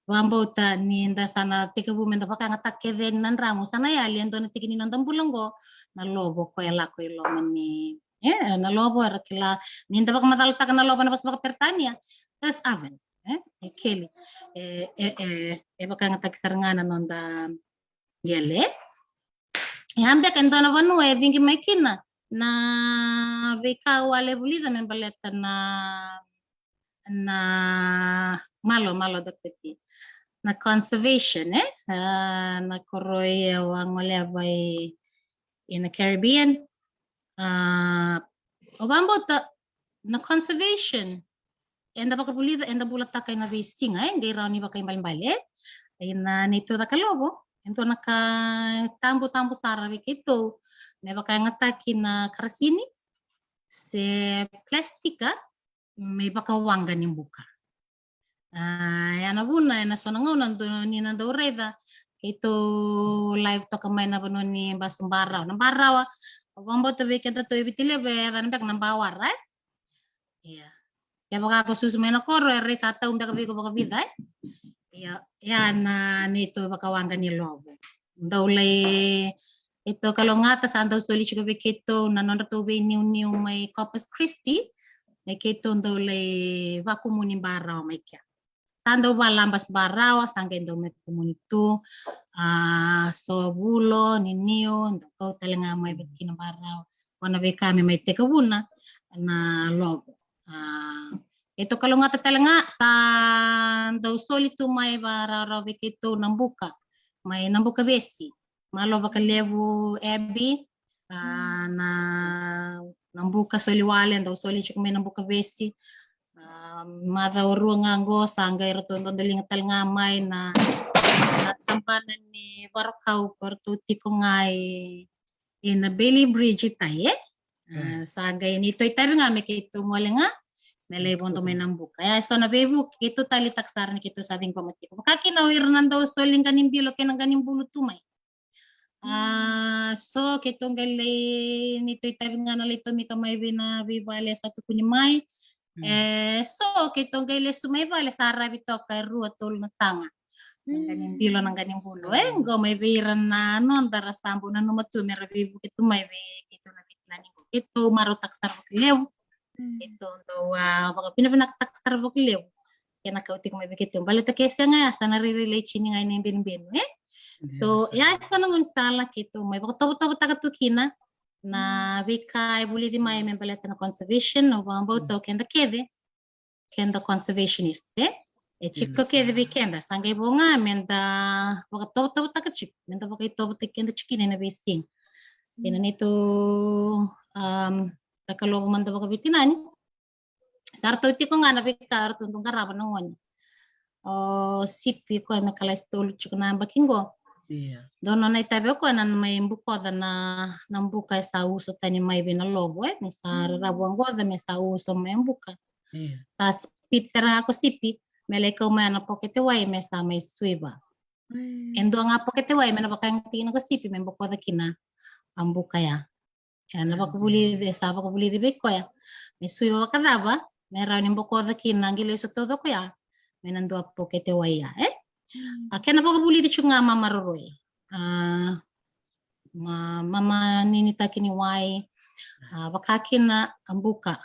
vakabauta ni da sa na tekivu meda vakayagataka kece na dramu, sa na yali e dua na tiki ni noda bula qo na lovo, koya e lako i loma ni, E, na lovo era kila, ni da vakamacalataka na lovo ena vosa vakaperitania, earth oven. E, e keli. E, e, e, e vakayagataki sara ga na noda qele. E a beka e dua na vanua e vigi mai kina na veika au a lai vulica me baleta na, na malo, malo, Doctor T. Na conservation, e? A, na koro e au a goleva i, i na Caribbean. A, o vakabauta na conservation, eda vakavulica, eda bulataka ena veisiga, e, qai rawa ni vakaibalebale, e? Ina neitou caka lovo, e dua na ka tabu, tabu sara vei keitou, me vakayagataki na karasini, se plastika, me vakawaqa ni buka. A, ia na vuna, ena so na gauna dou, ni na dau raica, keitou live toka mai na vanua ni basu barawa. Na barawa, au vakabauta vei kedatou e Viti levu, e yacana beka na bawara, e? Ia. Kevaka ko susu mai na koro, e rai sa tau beka vei iko vakavica, e? Ia, ia na neitou vakawaqa ni lovo. Dau lai, keitou kalougata, sa dau soli tiko vei keitou na nodratou veiniuniu mai Corpus Christi, me keitou dau lai vakumuni barawa mai kea. Sa dau valabasu barawa, sa qai dau mai kumuni tu, a, so vulo ni niu, dau kau tale ga mai vei kina barawa. Ko na veika me mai tekivuna na lovo. A, keitou kalougata tale ga, sa dau soli tu mai vakarawarawa vei keitou na buka, mai na buka vesi. Malo vakalevu, Abby. A, na, na buka soli wale, dau soli tiko mai na buka vesi. A, macawa rua ga qo, sa qai ratou dodoliga tale ga mai na, na tabana ni Varakau, ko ratou tiko ga i, i na Bailey Bridge i tai, e? A, sa qai neitou itavi ga me keitou gole ga me lai vodo mai na buka. Ia, so na veivuke keitou taleitaka sara ni keitou sa ciqoma tiko. Vaka kina o ira na dau soli qa ni bilo kei na qa ni bulu tu mai. A, so keitou qai lai, neitou itavi ga na lai tomika mai vei na veivale sa tukuni mai. E, so keitou qai lesu mai vale sa ravi toka e rua, tolu na taga. Na qa ni bilo, na qa ni bulu. E, qo mai vei ira na noda ra sa bau nanuma tu me ra veivuke tu mai vei keitou na veitinani qo. Keitou marautaka sara vakalevu. Keitou dau, a, vakavinavinakataka sara vakalevu. Kena kau tiko mai vei keitou. Baleta ke sega ya, sa na rairai lai tini ga ena ibenubenu, e? So, ya, sa na gaunisala keitou mai vakatovotovotaka tu kina na veika e vulici mai me baleta na conservation, au vakabauta o keda kece, keda conservationists, e? E tiko kece vei keda, sa qai vo ga me da vakatovotovotaka tiko, me da vakaitovotaki keda tiko kina ena veisiga. Ena neitou, um, caka lovo mada vakaveitinani, sa ratou tiko ga na veika ratou dau qarava na gone. O Sipi, koya me kalasi tolu tiko na yabaki qo. Dua nona itavi o koya na mai bukoca na, na buka e sa uso tani mai vei na lovo, e, me sa raravu a qoca me sa uso mai buka. Sa spit sara ga ko Sipi me lai kau mai na pokete wai me sa mai suiva. E dua ga pokete wai me na vakayagataki kina ko Sipi me bokoca kina a buka ya. E na vakavulici, sa vakavulici vei koya me suiva vakacava me rawa ni bokoca kina qilaiso taucoko ya me na dua pokete wai ya, e? A kena vakavulici tiko ga mamaroroi. A, ma, mamaninitaki ni wai, a, vaka kina a buka,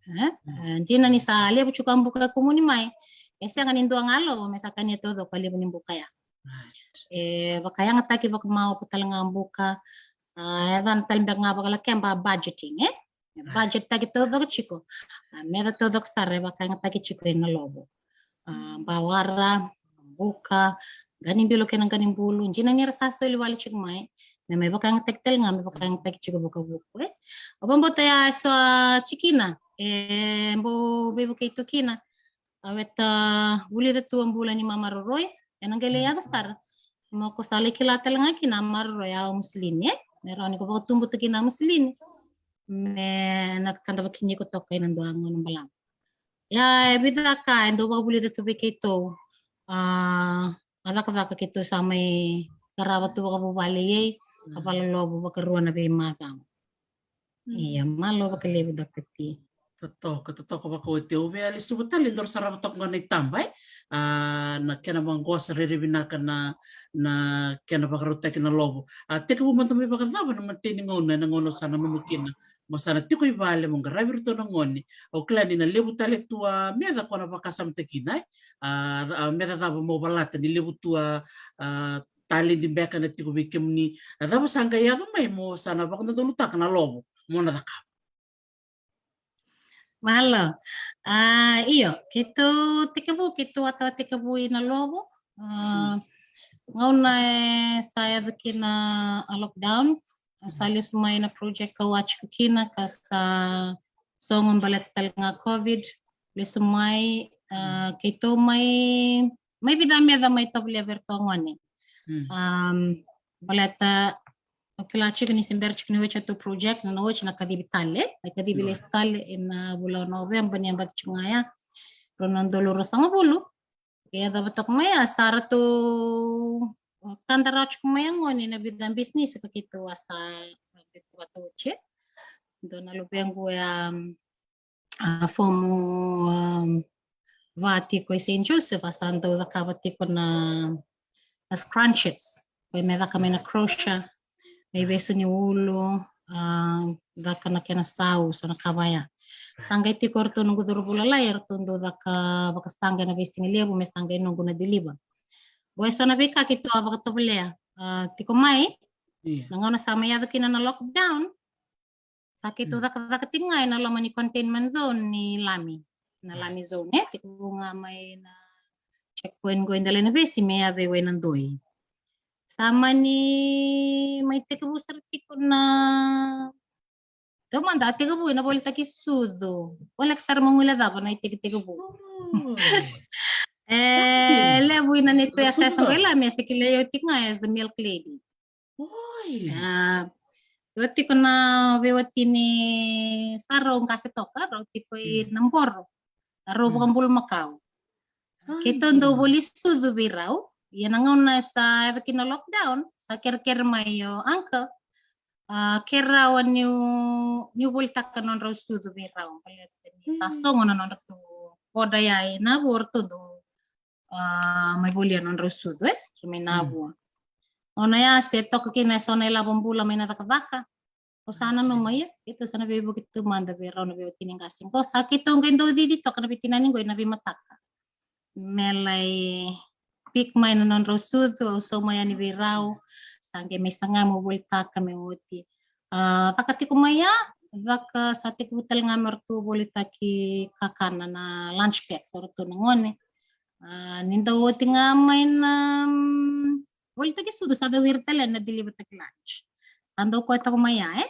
e? A, dina ni sa levu tiko a buka e kumuni mai, e sega ni dua ga lovo me sa kania taucoko a levu ni buka ya. E vakayagataki vakamaopo tale ga a buka. A, e yacana tale beka ga vakalakeba budgeting, e? E budget taki taucoko tiko. A, meca taucoko sara e vakayagataki tiko ena lovo. A, bawara, buka, qanibilo kei na qanibulu. Dina ni ra sa soli wale tiko mai, me mai vakayagataki tale ga, me vakayagataki tiko vakavuku, e? O vakabauta ya e so a tikina e bau veivukei tu kina. A, weta vulica tu a bula ni mamaroroi, e na qai lai yaco sara. Mo ko sa lai kila tale ga kina a maroroi a musilini, e? Me rawa ni ko vakatubuta kina a musilini me na kadra vakiniko toka ena dua gauna balavu. Ia e vica ka e dau vakavulica tu vei keitou. A, a cakacaka keitou sa mai qarava tu vakavuvale, ia a valalovo vakarua na veimacawa. Ia, malo vakalevu Doctor T. Totoka, totoka vakaoti. Au via lesuva tale, daru sarava toka ga na itaba, e? A, na kena vaqosa rairai vinaka na, na kena vakarautaki na lovo. A, tekivu mada mai vakacava na mateni gauna, ena gauna sa nanuma kina mo sa na tiko i vale mo qaravi iratou na gone. Au kila ni na levu tale tu a meca ko na vakasamataki kina, e? A, a meca cava mo valata ni levu tu a, a taledi beka na tiko vei kemuni. A cava sa qai yaco mai mo sa na vakadodonutaka na lovo mo na cakava? Malo. A, io, keitou tekivu, keitou a tawa tekivu i na lovo. A, gauna e sa yaco kina a lockdown, au sa lesu mai na project kau a tiko kina ka sa sogo baleta tale ga COVID. Lesu mai, a, keitou mai, mai vica meca mai tovolea vei iratou a gone. Am, baleta au kila tiko ni se bera tiko ni oti a tou project, na oti na kacivi tale, na kacivi lesu tale ena vula o Noveba ni yabaki tiko ga ya. Rua na udolu ruasagavulu. E yacova toka mai ya sa ratou kada rawa tiko mai a gone na vica bisinisi ka keitou a sa ratou oti. Dua na luvequ e a, a fomu, um, va tiko i Saint Joseph, a sa dau cakava tiko na, na scrunchies. Koya me caka mai na crochet, me vesu ni ulu, a, caka na kena sau, so na ka vaya. Sa qai tiko o ratou noqu cauravou lalai, e ratou dau caka vakasaqa ena veisigalevu, me sa qai noqu na deliver. Qo e so na veika keitou a vakatovolea. A, tiko mai, na gauna sa mai yaco kina na lockdown, sa keitou cakacaka tiko ga ena loma ni containment zone ni Lami. Na Lami zone, e tekivu ga mai na checkpoint qo i Delainavesi me yaco i Wainadoi. Sa mani mai tekivu sara tiko na, taumada a tekivu ena volitaki sucu. Voleka sara mo guilecava na itekitekivu. E levu ina neitou yasayasa qo i Lami, e se kilai au tiko ga as the milk lady. Oi. A, dua tiko na veiwatini sa rau qase toka, rau tiko i Naboro. A rau vakabulumakau. Keitou dau voli sucu vei rau. Ia na gauna sa yaco kina lockdown, sa kerekere mai o uncle. A, ke rawa niu, niu volitaka na nodrau sucu vei rau. Baleta ni sa sogo na nodratou border ya i Navua, ratou dau a, mai volia na nodrau sucu, e? Mai Navua. Gauna ya se toka kina e so na ilavo bula mai na cakacaka. Au sa nanuma, ia, keitou sa na veivuke tu mada vei rau na veiwatini qase qo. Sa keitou qai dau cici toka na veitinani qo ena veimataka me lai pick mai na nodrau sucu, au sauma yani vei rau. Sa qai mai saga meu volitaka me oti. A, caka tiko mai ya, caka sa tekivu tale ga me ratou volitaki kakana, na lunch pack, so ratou na gone. A, ni dau oti ga mai na, mm, volitaki sucu, sa dau ira tale na deliver taki lunch. Sa dau koya toka mai ya, e?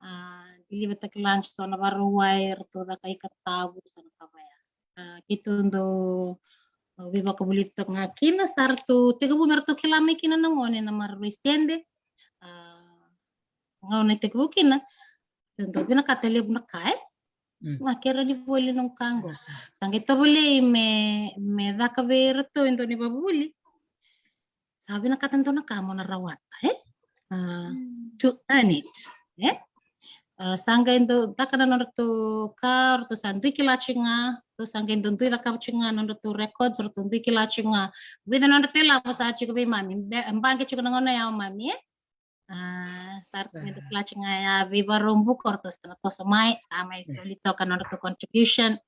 A, deliver taki lunch, so na varauwai, ratou caka ika tavu, so na ka vaya. A, keitou dau, a, veivakavulici toka ga kina, sa ratou tekivu me ratou kila mai kina na gone na maroroi sede. A, gauna e tekivu kina, dau vinakata e levu na ka, e? Na kere ni voli noqu ka qo. Sa qai tovolei me, me caka vei iratou e dua na ivakavuvuli. Sa vinakata dua na ka mo na rawata, e? A, to earn it, e? A, sa qai dau caka na nodratou ka, ratou sa dui kila tiko ga, ratou sa qai dau dui cakava tiko ga na nodratou records, ratou dui kila tiko ga. Vica na nodratou ilavo sa tiko vei mami, baqe tiko na gauna ya o mami, e? A, sa ratou dau kila tiko ga ya veivakarau buka, ratou sa na toso mai, sa mai soli toka na nodratou contribution.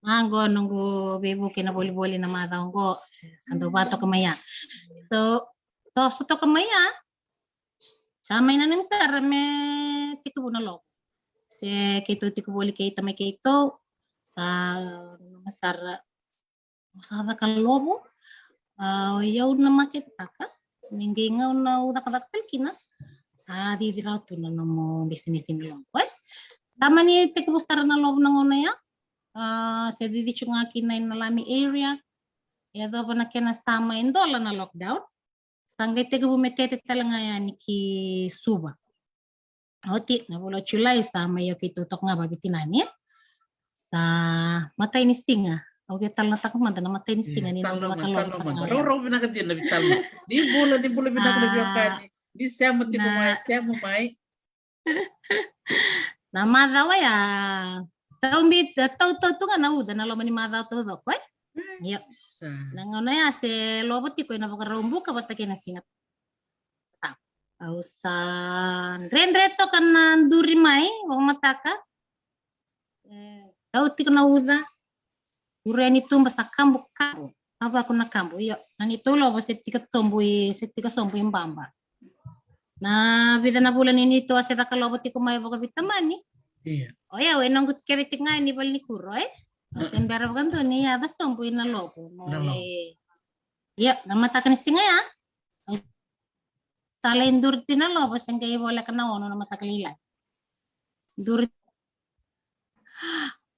A, qo noqu veivuke na volivoli na macawa qo. Sa dau va toka mai ya. So, toso toka mai ya. Sa mai nanumi sara me tekivu na lovo. Se keitou tiko voli kei tamai keitou. Sa nanuma sara, mo sa caka lovo. A, o i au na maketaka. Ni qai gauna au cakacaka tale kina, sa cici rawa tu na nomu bisinisi ni lovo, e? Sa mani tekivu sara na lovo na gauna ya. A, se cici tiko ga kina i na Lami area. E yacova na kena sa mai dola na lockdown. Sa qai tekivu me tete tale ga yani ki Suva. Oti na vula o Julai sa mai o keitou toka ga vaveitinani, e? Sa matai ni siga. Au via talanoataka mada na matai ni siga ni na vula ka lovo sa ga. Rau, rau vinaka dina na veitalanoa. Ni bula, ni bula vinaka na veiwekani. Ni sema tiko mai, sema mai. Na macawa ya, tau bit, tau, tau tu ga na uca na loma ni macawa taucoko, e? Io. Na gauna ya se lovo tiko ena Vakaraubuka vata kei na Siga Tabu. Au sa dredre toka na duri mai vakamataka. E, tau tiko na uca. Ure ni tuba sa kabu kabu. Avaku na kabu. Io, na neitou lovo se tika tobu i, se tika sobu i baba. Na vica na vula ni neitou a se caka lovo tiko mai vakaveitamani. Ia. O yau e noqu kece tiko ga ni valenikuro, e? Au se bera vakadua ni yaco sobu i na lovo. Mo Na lovo. Ia, na mataka ni siga ya. Au sa lai duri tu na lovo se qai voleka na ono na mataka lailai. Duri.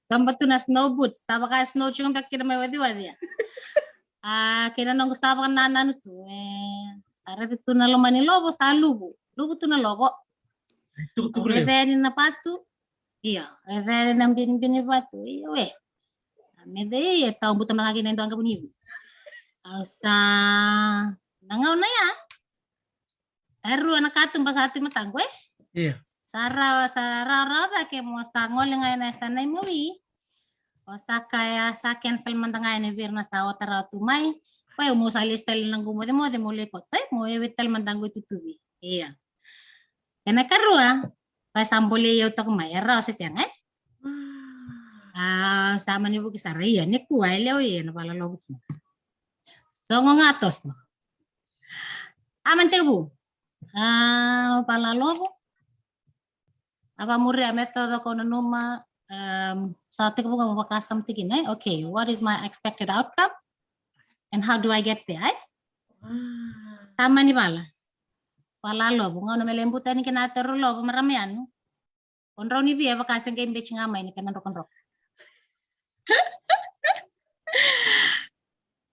Kaba tu na snow boots, sa vaka snow tiko beka kina mai waciwaci ya. A, kei na noqu sa vakanananu tu, e, sa raica tu na loma ni lovo, sa luvu. Luvu tu na lovo. Tukutuku levu. Raica yani na vatu. Ia, raica yani na binibini vatu. Ia, we. A, me cei e tau buta maka kina e dua qavunivi. Au sa, na gauna ya. E rua na katuba sa tu i mataqu, e? Ia. Sa rawa, sa rawarawa cake mo sa gole ga ena yasana imawi. O sa kaya, sa cancel mada ga yani vei ira na sa ota rawa tu mai. Koya mo sa lesu tale na qu mocemoce mo lai koto, e? Mo ewe tale mada qu itutuvi. Ia. Kena karua, koya sa bolei au toka mai, e rawa se sega, e? A, sa mani vuki sara, ia, nikua, e lewe, ia, na valalovu kina. Sogo ga toso. A, mani tekivu. A, valalovu. A, vamuria me toco ko nanuma, um, sa tekivu ga mo vakasama tiko kina, e? Okay, what is my expected outcome? And how do I get there, e? Sa mani vala. Valalovu, gauna me lai buta yani kina toro lovo, marama yanu. O drau ni via vaka se qai beci ga mai ni kena drokadroka.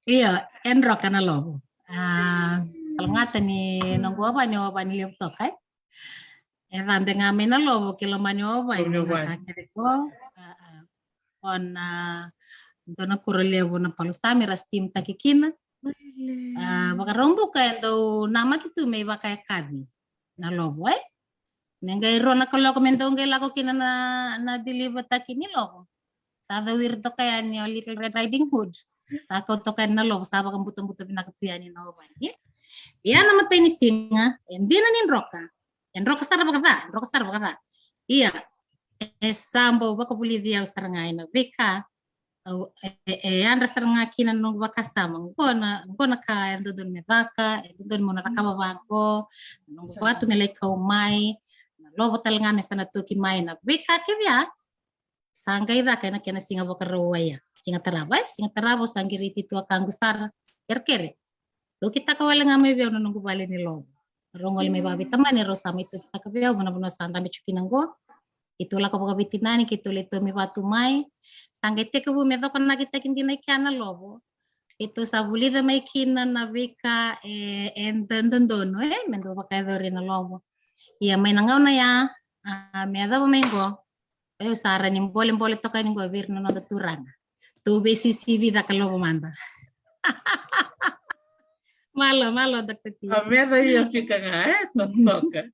Io, e droka na lovo. A, kalagata ni noqu ovani, ovani levu toka, e. E cabe ga mai na lovo ki loma ni ovani, na ka kece ko. A, a. O na dua na kuro levu na palusami ra steam taki kina. A, vakarau buka e dau namaki tu me ivakayakavi na lovo, e. Me qai rua na kaloko me dau qai lako kina na, na deliver taki ni lovo. Sa cau ira toka yani o Little Red Riding Hood. Sa kau toka yani na lovo, sa vakabutabuta vinaka tu yani na ovani. Ia na matai ni siga, e dina ni droka. E droka sara vakaca, e droka sara vakaca. Ia, e sa bau vakavulici au sara ga ena veika. Au, e, e, e yadra sara ga kina na noqu vakasama. Qo na, qo na ka e dodonu me caka, e dodonu mo na cakava vaqo. Na noqu vatu me lai kau mai. Na lovo tale ga me sa na toki mai na veika kece ya. Sa qai caka ena kena siga Vakarauwai ya. Siga tarava, e? Siga tarava au sa qiriti tu a kaqu sara. Kerekere. Dou kitaka wale ga mai vei au na noqu vale ni lovo. Rau gole mai vakaveitamani, rau sa mai tukitaka vei au, vanavuna sa dabe tiko kina qo. Keitou lako vakaveitinani, keitou lai tomi vatu mai. Sa qai tekivu me cokonakitaki dina i kea na lovo. Keitou sa vulica mai kina na veika e, e dodonu, e? Me dau vakayacori na lovo. Ia mai na gauna ya, a, me yacova mai qo. Au sa rawa ni bolebole toka yani qo vei ira na noda turaga. Tou veisisivi caka lovo mada. Malo, malo, Doctor T. A meca ia fika ga, e? Totoka.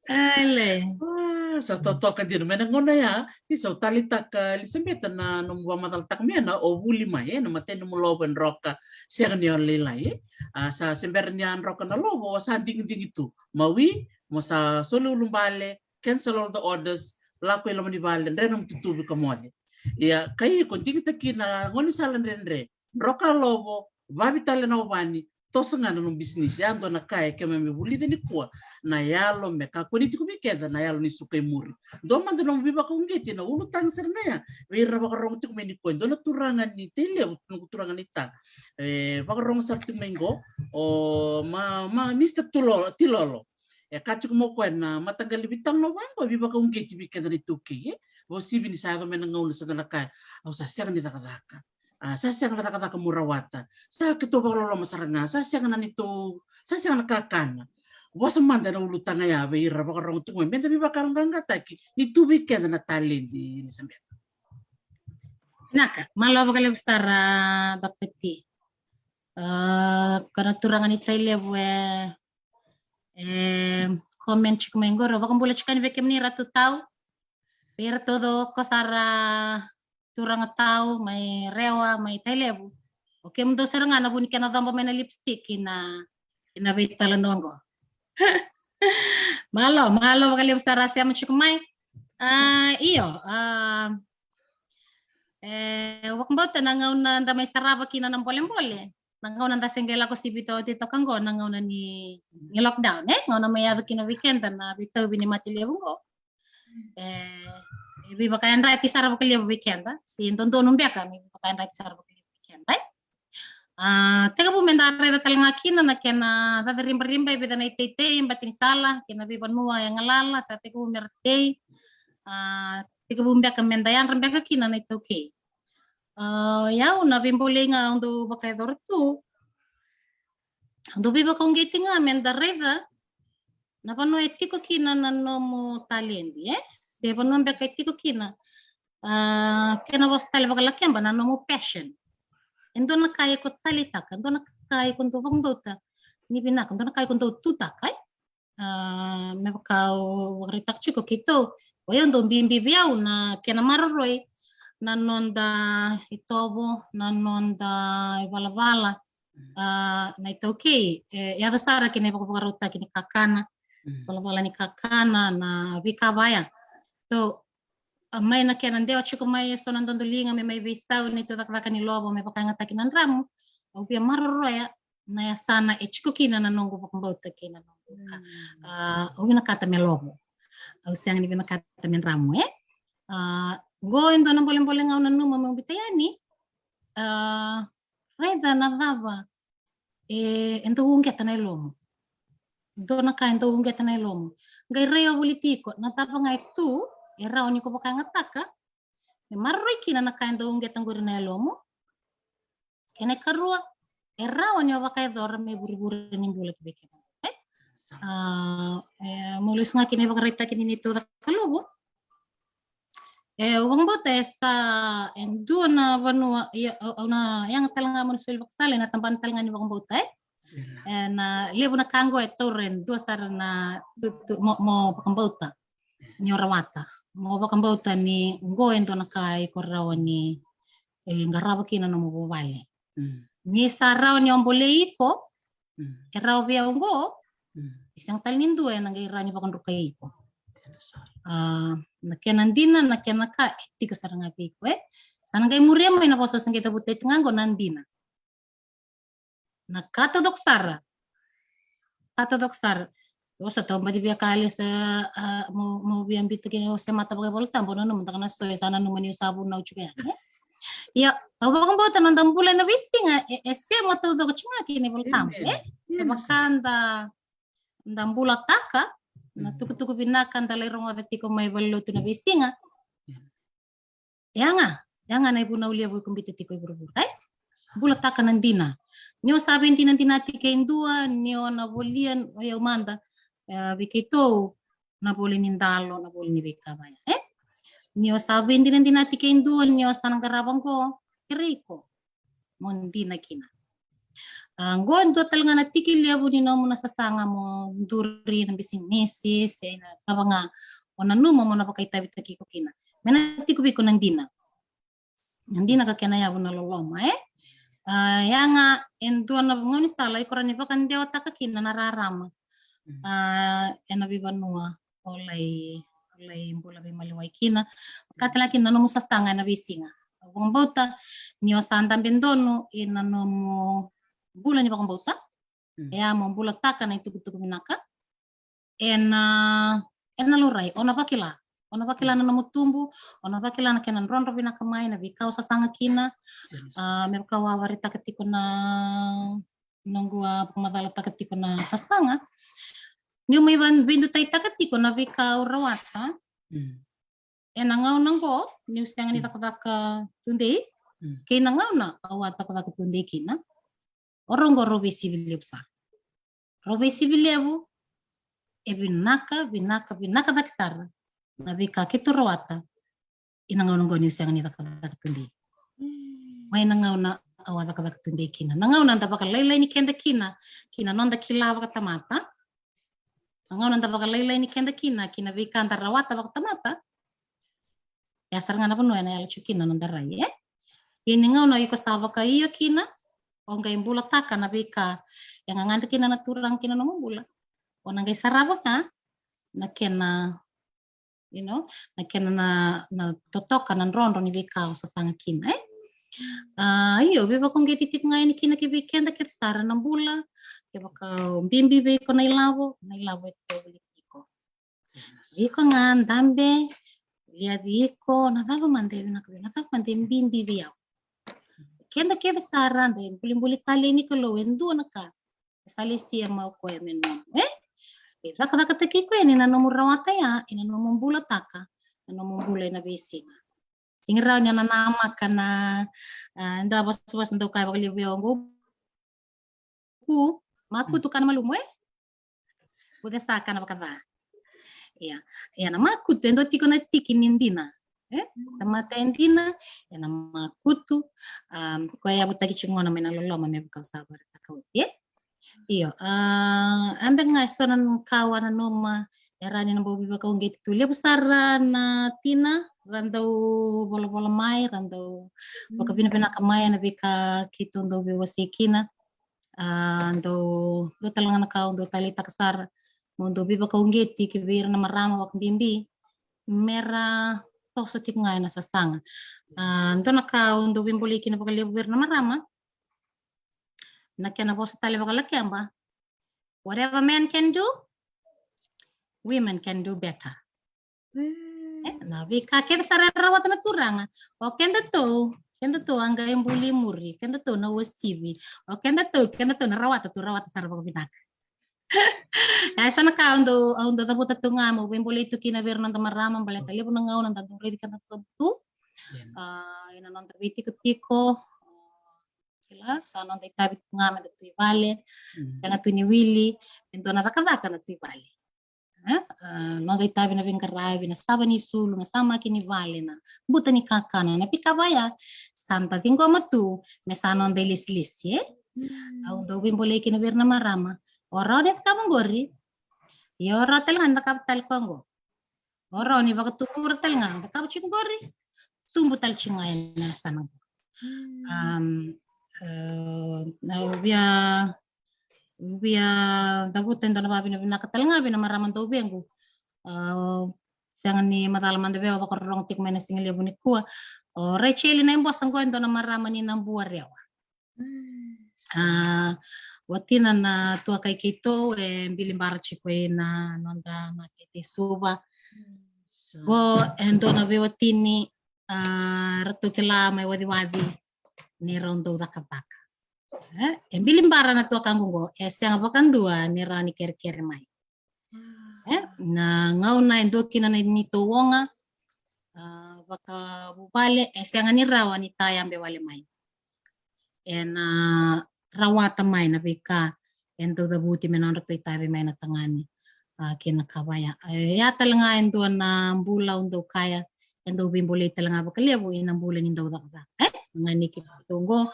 Ai, le. A, sa totoka dina. Mai na gauna ya, ni sa taleitaka, Elisabeta, na nomu vakamacalataka mai na o vuli mai, e? Na matai nomu lovo e droka, sega ni o lailai, e? A, sa se bera ni a droka na lovo, sa digidigi tu. Mawi, mo sa soli ulubale, cancel all the orders, lako i loma ni vale, dre na mututuvi ka moce. Ia, ka iko digitaki na gaunisala dredre, droka lovo, vavi tale na ovani, toso ga na nomu bisinisi. Ya dua na ka e keimami vulica nikua, na yalo me kakua ni tiko vei keda na yalo ni suka i muri. Dua mada nomu veivakauqeti na ulutaga sara ga ya vei ira vakarogo tiko mai nikua, e dua na turaga ni Tailevu, noqu turaga ni ta, e vakarogo sara tiko mai qo, o ma, ma, Mister Tulolo, Tilolo. E ka tiko mai o koya na mataqali veitalanoa vaqo, veivakauqeti vei keda na iTaukei, e? Vakauasivi ni sa yaco mai na gauna sa da na kaya, au sa sega ni cakacaka. A, sa sega na cakacaka meu rawata. Sa keitou vakaloloma sara ga, sa sega na neitou, sa sega na kakana. Vosa mada na ulutaga ya vei ira vakarogo tiko mai, meda veivakayaloqaqataki ni tu vei keda na taledi, Elisabeta. Vinaka, malo vakalevu sara, Doctor T. A, ka na turaga ni Tailevu e, e comment tiko mai qori, vakabula tiko yani vei kemuni Ratu Tau. Vei iratou taucoko sara, turaga Tau mai Rewa, mai Tailevu. O kemudou sara ga na vu ni kena coba mai na lipstick na, Ena veitalanoa qo. Malo, malo vakalevu sara sema tiko mai. A, io, a, e, vakabauta na gauna da mai sarava kina na bolebole. Na gauna da se qai lako sivi toka, oti toka qo, na gauna ni, ni lockdown, e? Gauna mai yaco kina vei keda na veitauvi ni mate levu qo. E, e veivakayadrati sara vakalevu vei keda, se dodonu beka me veivakayadrati sara vakalevu vei keda, e? A, tekivu me da raica tale ga kina na kena caca ribariba e vica na iteitei, bati ni sala, kei na veivanua e galala, sa tekivu me ra tei. A, tekivu beka me da yadra beka kina na iTaukei. A, o yau na veibolei ga au dau vakayacora tu, au dau veivakauqeti ga me da raica na vanua e tiko kina na nomu taledi, e? Se vanua beka e tiko kina, a, kena vosa tale vakalakeba, na nomu passion. E dua na ka iko taleitaka, dua na ka iko dau vakabauta ni vinaka, dua na ka iko dau tutaka, e? A, me vaka au vakaraitaka tiko keitou, o yau dau bibi vei au na kena maroroi na noda itovo, na noda ivalavala, a, na iTaukei, e, yaco sara kei na ivakavakarautaki ni kakana, mm, valavala ni kakana, na veika vaya. So, a, mai na kena dewa tiko mai eso na dodoliga me mai veisau ni tu cakacaka ni lovo me vakayagataki na dramu, au via maroroya na yasana e tiko kina na noqu vakabauta kei na noqu ka. Mm. A, au vinakata me lovo. Au sega ni vinakata me dramu, e? A, qo e dua na bolebole ga au nanuma meu biuta yani. A, raica na cava e, e dau uqeta na yalomu. Dua na ka e dau uqeta na yalomu. Qai rai o vuli tiko, na cava ga e tu, e rawa ni ko vakayagataka me maroroi kina na ka e dau uqeta qori na yalomu. Kena ikarua, e rawa ni o vakayacora me vurevure ni bula ki vei kemudou, e? A, e, meu lesu ga kina ivakaraitaki ni neitou caka lovo. E, au vakabauta e sa, e dua na vanua, ia, au, au na yaga tale ga mo ni soli vakasala, ena tabana tale ga ni vakabauta, e? Ena levu na ka qo e taura e dua sara na tu, tu, mo, mo vakabauta ni o rawata. Mo vakabauta ni qo e dua na ka iko rawa ni, e, qarava kina nomu vuvale. Mm. Ni sa rawa ni o bolei iko, mm, e rawa vei au qo, mm, e sega tale ni dua ena qai rawa ni vakadrukai iko. A, na kena dina, na kena ka, e tiko sara ga vei iko, e? Sa na qai muria mai na vosa au se qai cavuta oti ga qo, na dina. Na ka taucoko sara. Ka taucoko sara. Au sa tau baci via ka lesu, a, mo, mo via biuta kina o se mata vakaivolatabu, nanuma da ka na so e sa nanuma niu sa vunau tiko yani, e? Ia, au vakabauta na noda bula ena veisiga, e, e sema taucoko tiko ga kina iVolatabu, e? Amen. E vaka da, da bulataka na, mm, tukutuku vinaka da lai rogoca tiko mai valenilotu na veisiga. Ia ga, ia ga na ivunau levu iko biuta tiko i vuravura, e? Bulataka na dina. Ni o sa veidinadinati kei dua, ni o na volia, o yau mada, e, vei keitou, na voli ni dalo, na voli ni veika vaya, e? Ni o sa veidinadinati kei dua, ni o sa na qarava qo, kerei iko mo dina kina. A, qo e dua tale ga na tiki levu ni nomu na sasaga mo duri na bisinisi, se na cava ga o nanuma mo na vakaitavitaki iko kina. Me na tiko vei iko na dina. Na dina ka kena yavu na loloma, e? A, ia ga e dua na gaunisala iko rawa ni vakadewataka kina na rarama. Mm. A, ena veivanua o lai, o lai bula veimaliwai kina. Ka tale ga kina na nomu sasaga ena veisiga. Au vakabauta ni o sa dabe donu ina nomu bula ni vakabauta. Mm. Ia mo bulataka na itukutuku vinaka. Ena, ena laurai, o na vakila. O na vakila, mm, na nomu tubu, o na vakila na kena drodro vinaka mai, na veika o sasaga kina. Yes. A, me vaka au a vakaraitaka tiko na noqu a vakamacalataka tiko na sasaga. Niu mai va-, veidutaitaka tiko na veika au rawata. Mm. Ena gauna qo, niu sega ni, mm, cakacaka tudei. Mm. Kei na gauna au a cakacaka tudei kina. O rau qo rau veisivi levu sara. Rau veisivi levu, e vinaka, vinaka, vinaka cake sara na veika keitou rawata. Ina gauna qo niu sega ni cakacaka tudei. Mm. Mai na gauna au a cakacaka tudei kina. Na gauna da vakalailai ni keda kina, kina noda kila vakatamata. Na gauna da vakalailai ni keda kina, kina veika da rawata vakatamata. Ia sara ga na vanua ena yala tiko kina noda rai, e? Ia ni gauna iko sa vakaio kina, o qai bulataka na veika e gagadre kina na turaga kina nomu bula, o na qai sarava ga na kena, you know, na kena na, na totoka, na drodro ni veika o sasaga kina, e? A, io, veivakauqeti tiko ga yani kina ki vei keda kece sara na bula, kevaka o bibi vei iko na ilavo, na ilavo e tiko voli tiko. Iko ga dabe, liaci iko, na cava mada e vinaka vei, na cava mada e bibi vei au. Keda kece sara da bulibuli tale ni Kalou e dua na ka e sa lesia mai o koya me nomu, e? E cakacakataki iko yani na nomu rawata ya ena nomu bulataka na nomu bula ena veisiga. Sega ni rawa ni o na namaka na, a, da vosavosa dau kaya vakalevu vei au oqo, ku makutu kana malumu, e? Kuce sa kana vakaca. Ia, ia na makutu e dua tiko na tiki ni dina, e? Tamata e dina ena makutu, a, koya e yavutaki tiko gona mai na loloma me vaka au sa vakaraitaka oti, e? Io, a, a beka ga e so na ka au a nanuma e rawa ni na bau veivakauqeti tu. Levu sara na tina ra dau volavola mai, ra dau vakavinavinaka mai ena veika keitou dau veiwasei kina. A, dau, dua tale ga na ka au dau taleitaka sara, mo dau veivakauqeti ki vei ira na marama vakabibi me ra toso tiko ga ena sasaga. A, dua na ka au dau veibolei kina vakalevu vei ira na marama, na kena vosa tale vakalakeba, whatever men can do, women can do better. E, na veika kece sara e rawata na Turaga, o kedatou, kedatou a qai buli muri, kedatou na uasivi, o kedatou, kedatou na rawata, tou rawata sara vakavinaka. E, sa na ka au dau, au dau cavuta tu ga meu veibolei tu kina vei ira na noda marama, baleta levu na gauna da dau raici kedatou tu, a, ena noda veitikotiko, kila, sa noda itavi tu ga meda tu i vale, sega tu ni wili e dua na cakacaka na tu i vale. E, a, noda itavi na veiqaravi, na sava ni sulu, na samaki ni vale, na buta ni kakana, na veika vaya, sa da ciqoma tu me sa noda ilesilesi, e? Au dau veibolei kina vei ira na marama, o rawa ni cakava oqori, ia o rawa tale ga ni cakava tale koya oqo. O rawa ni vakatubura tale ga, cakava tiko qori, tubu tale tiko ga ena yasana qo. Am, e, au via, via cavuta e dua na vakavinavinaka tale ga vei na marama dauvequ. A, sega ni macala mada vei au, vakarorogo tiko mai na siga levu nikua. O Rachel Naibosa qo e dua na marama ni Nabuarewa. A, watina na tuaka i keitou e bili bara tiko ina noda makete i Suva. Qo e dua na veiwatini, a, ratou kila mai Waciwaci ni rau dau cakacaka. E, e bili bara na tuakaqu qo, e sega vakadua ni rawa ni kerekere mai. E, na gauna e dua kina na neitou oga, a, vakavuvale, e sega ni rawa ni tayabe wale mai. Ena rawata mai na veika e dau cavuti me nodratou itavi mai na tagane, a, kei na ka vaya. E, ya tale ga e dua na bula au dau kaya, e dau veibolei tale ga vakalevu ina bula ni dau cakacaka. E, ga ni keitou qo,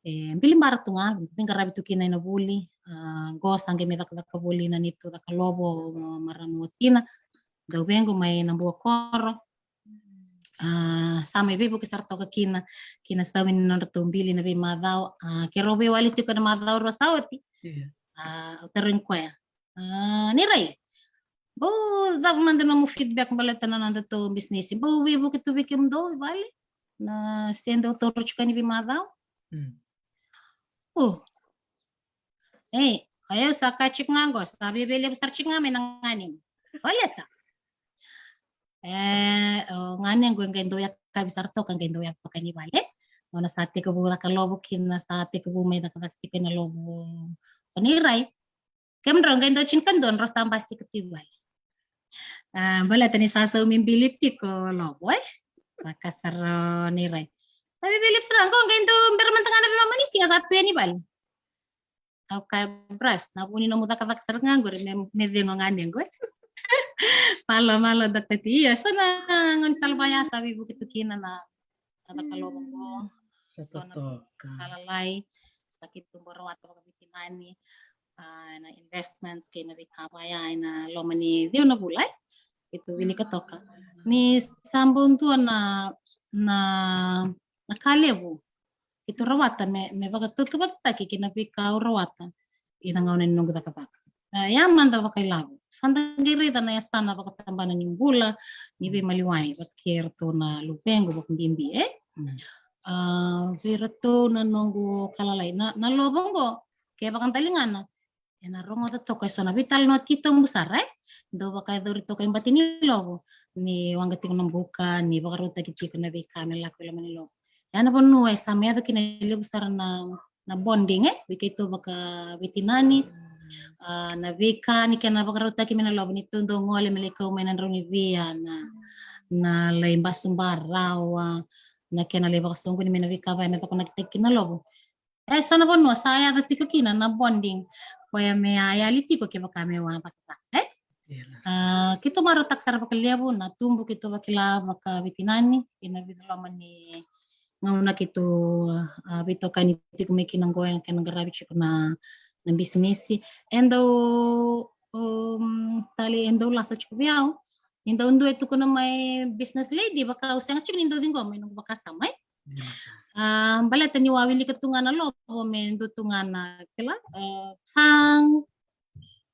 e, bili bara tu ga, veiqaravi tu kina ina vuli, a, qo sa qai mai cakacaka voli na neitou cakalovo, marama watina dauvequ mai Nabuakoro. A, sa mai veivuke sara toka kina, kina saumi ni nodratou bili na veimacawa. A, keirau veiwali tiko na macawa rua sa oti. A, au tarogi koya, a, Nirai, bau cava mada nomu feedback baleta na nodatou bisinisi? Bau veivuke tu vei kemudou i vale na se dau toro tiko ni veimacawa? O, ei, o yau sa kaya tiko ga qo, sa veilevu sara tiko ga mai na ganequ. Baleta, e, o ganequ e qai dau yakavi sara toka, qai dau yavaka ni vale. Gauna sa tekivu cakalovo kina, sa tekivu mai cakacaka tiko ena lovo o Nirai, kemudrau qai dau tinikadua drau sa basika tu i vale. A, baleta ni sa saumi bili tiko lovo, e? Sa kaya sara o Nirai, sa veilevu sara qo, qai dau bera mada ga na veimama ni siga sa tu yani i vale. Au kaya, Bras, na vu ni nomu cakacaka sara ga qori me, me cegu o ganequ, e? Malo, malo, Doctor T. Io, so na gaunisala vaya sa veivuke tu kina na na cakalovo qo. Sa totoka. Sa lalai, sa keitou bau rawata vakaveitinani, a, na investments kei na veika vaya ena loma ni ciwa na vula, e? Keitou wilika toka ni sa bau dua na, na, na ka levu keitou rawata me, me vakatautauvatataki kei na veika au rawata ena gauna ni noqu cakacaka. A, ia mada vakailavo. Sa da qai raica na yasana vakatabana ni bula ni veimaliwai vata kei iratou na luvequ vakabibi, e? A, vei iratou na noqu ka lalai. Na, na lovo oqo, ke vakadaligana, ena rogoca toka eso na veitalanoa titobu sara, e? Dau vakayacori toka e bati ni lovo, ni waqa tiko na buka, ni vakarautaki tiko na veika me lako i loma ni lovo. Ia na vanua e sa mai yaco kina e levu sara na, na bonding, e? Vei keitou vakaveitinani, a, na veika ni kena vakarautaki mai na lovo, ni tou dau gole me lai kau mai na drau ni via, na, na lai basubarawa, na kena lai vakasoqoni mai na veika vaya me vakanakitaki kina na lovo. E so na vanua sa yaco tiko kina na bonding koya me a yali tiko kevaka me wa vata, e? A, keitou marautaka sara vakalevu na tubu keitou vakila vakaveitinani ena vica loma ni gauna keitou, a, veitokani tiko mai kina oqo ena kena qaravi tiko na, na bisinisi. E dau, um, tale e dau lasa tiko vei au ni dau dua e tukuna mai business lady, vaka au sega tiko ni dau ciqoma e noqu vakasama, e? A, baleta niu a wilika tu ga na lovo me dua tu ga na kila, e, sa,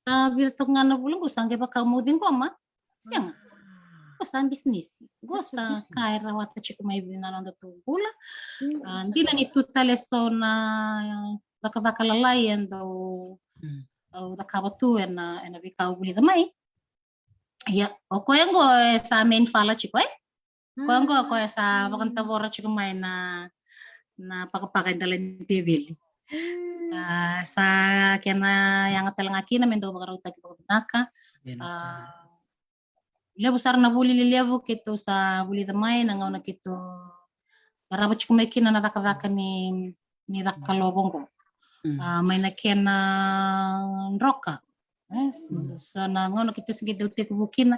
sa vica toka ga na vula qo sa qai vaka au mau ciqoma. Sega. Qo sa bisinisi. Qo sa ka e rawata tiko mai vei na noda tu bula. A, dina ni tu tale so na cakacaka lalai e dau, au cakava tu ena, ena veika au vulica mai. Ia, o koya qo e sa main fala tiko, e? Koya qo, koya sa vakatavora tiko mai na, na pakapaka e dela ni teveli. A, sa kena yaga tale ga kina me dau vakarautaki vakavinaka. A, levu sara na vuli lelevu keitou sa vulica mai na gauna keitou qarava tiko mai kina na cakacaka ni, ni caka lovo qo. A, mai na kena droka. E, so na gauna keitou se qai dau tekivu kina,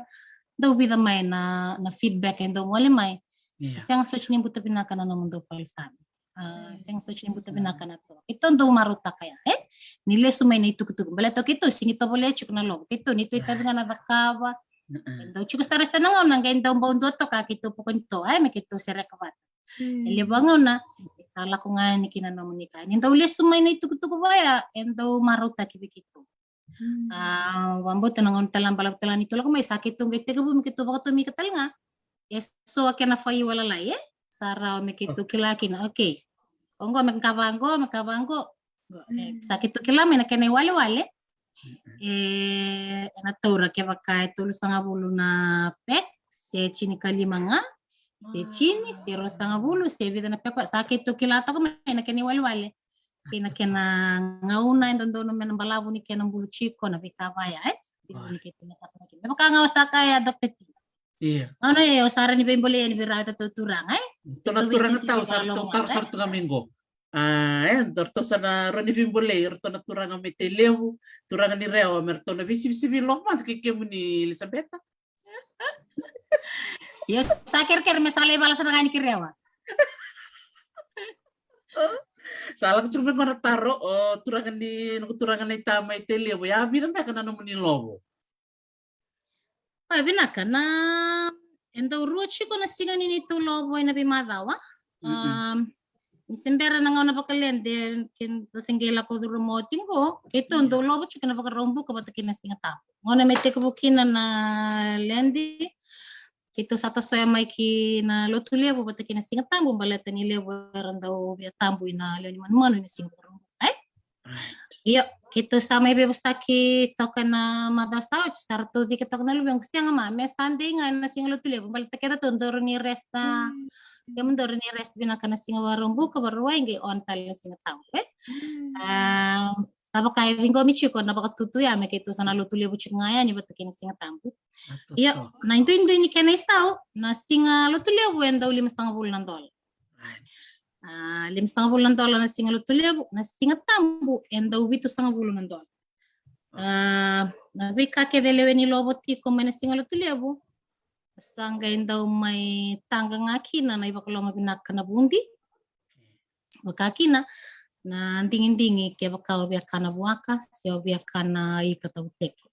dau vica mai na, na feedback e dau gole mai. Sega soti ni buta vinaka na nomudou palusami. A, sega soti ni buta vinaka na to. Keitou dau marautaka ya, e? Ni lesu mai na itukutuku. Baleta o keitou sega ni tovolea tiko na lovo. Keitou ni tou itavi ga na cakava. E dau tiko sara eso na gauna qai dau bau dua toka keitou poko ni to, e, me keitou sereka vata. E levu a gauna e sa lako ga yani kina nomuni ka. Ni dau lesu mai na itukutuku vaya, e dau marautaki vei keitou. A, vakabauta na gauna tale ga balavu tale ga ni tou lako mai sa keitou qai tekivu me keitou vakatomika tale ga eso a kena faiwa lalai, e? Sa rawa me keitou kila kina, okay. Oqo me ka vaqo, me ka vaqo. E, sa keitou kila mai na kena iwalewale. E, ena taura kevaka e tolusagavulu na pek, se tinikalima ga, se tini, se ruasagavulu, se vica na pek, sa keitou kila toka mai na kena iwalewale. Kei na kena gauna e dodonu me na balavu ni kena bulu tiko na veika vaya, e? Me vaka ga o sa kaya, Doctor T. Ia. Gauna e o sa rawa ni veibolei yani vei rau e tatou turaga, e? Ratou na turaga tau sa ratou taro sara tu ga mai qo. A, e, ratou sa na rawa ni veibolei, ratou na turaga mai Tailevu, turaga ni Rewa, me ratou na veisivisivi lomada kei kemuni Elisabeta. Io, sa kerekere me sa lai vala sara ga yani ki Rewa. Sa lako tiko mai qo na taro, o turaga ni, noqu turaga na ita mai Tailevu, ya vica beka na nomuni lovo? A, vinaka, na, e dau rua tiko na siga ni neitou lovo ena veimacawa. Ni se bera na gauna vakalede, ke da se qai lako curu mai oti qo, keitou dau lovo tiko na Vakaraubuka vata kei na Siga Tabu. Gauna me tekivu kina na lede, keitou sa tosoya mai ki na Lotulevu vata kei na Siga Tabu, baleta ni levu era dau via tabu ina lewe ni manumanu ina siga Vakaraubuka, e? Io, keitou sa mai veivosaki toka na macawa sa oti, sa ratou cika toka na luvequ, sega ma, me sa dei ga ena siga Lotulevu, baleta kedatou dau rawa ni rest, kemudou rawa ni rest vinaka na siga Vakaraubuka, Vakarauwai, qai on tale na Siga Tabu, e? A, sa vaka e ciqomi tiko na vakatutu ya me keitou sa na Lotulevu tiko ga yani vata kei na Siga Tabu. Io, na iduidui ni kena isau, na siga Lotulevu e dau limasagavulu na dola. A, limasagavulu na dola na siga Lotulevu, na Siga Tabu e dau vitusagavulu na dola. A, na veika kece e lewe ni lovo tiko mai na siga Lotulevu, sa qai dau mai taqa ga kina na ivakaloma vinaka na vudi. Vaka kina na digidigi kevaka o via kana vuaka se o via kana ika tauteke.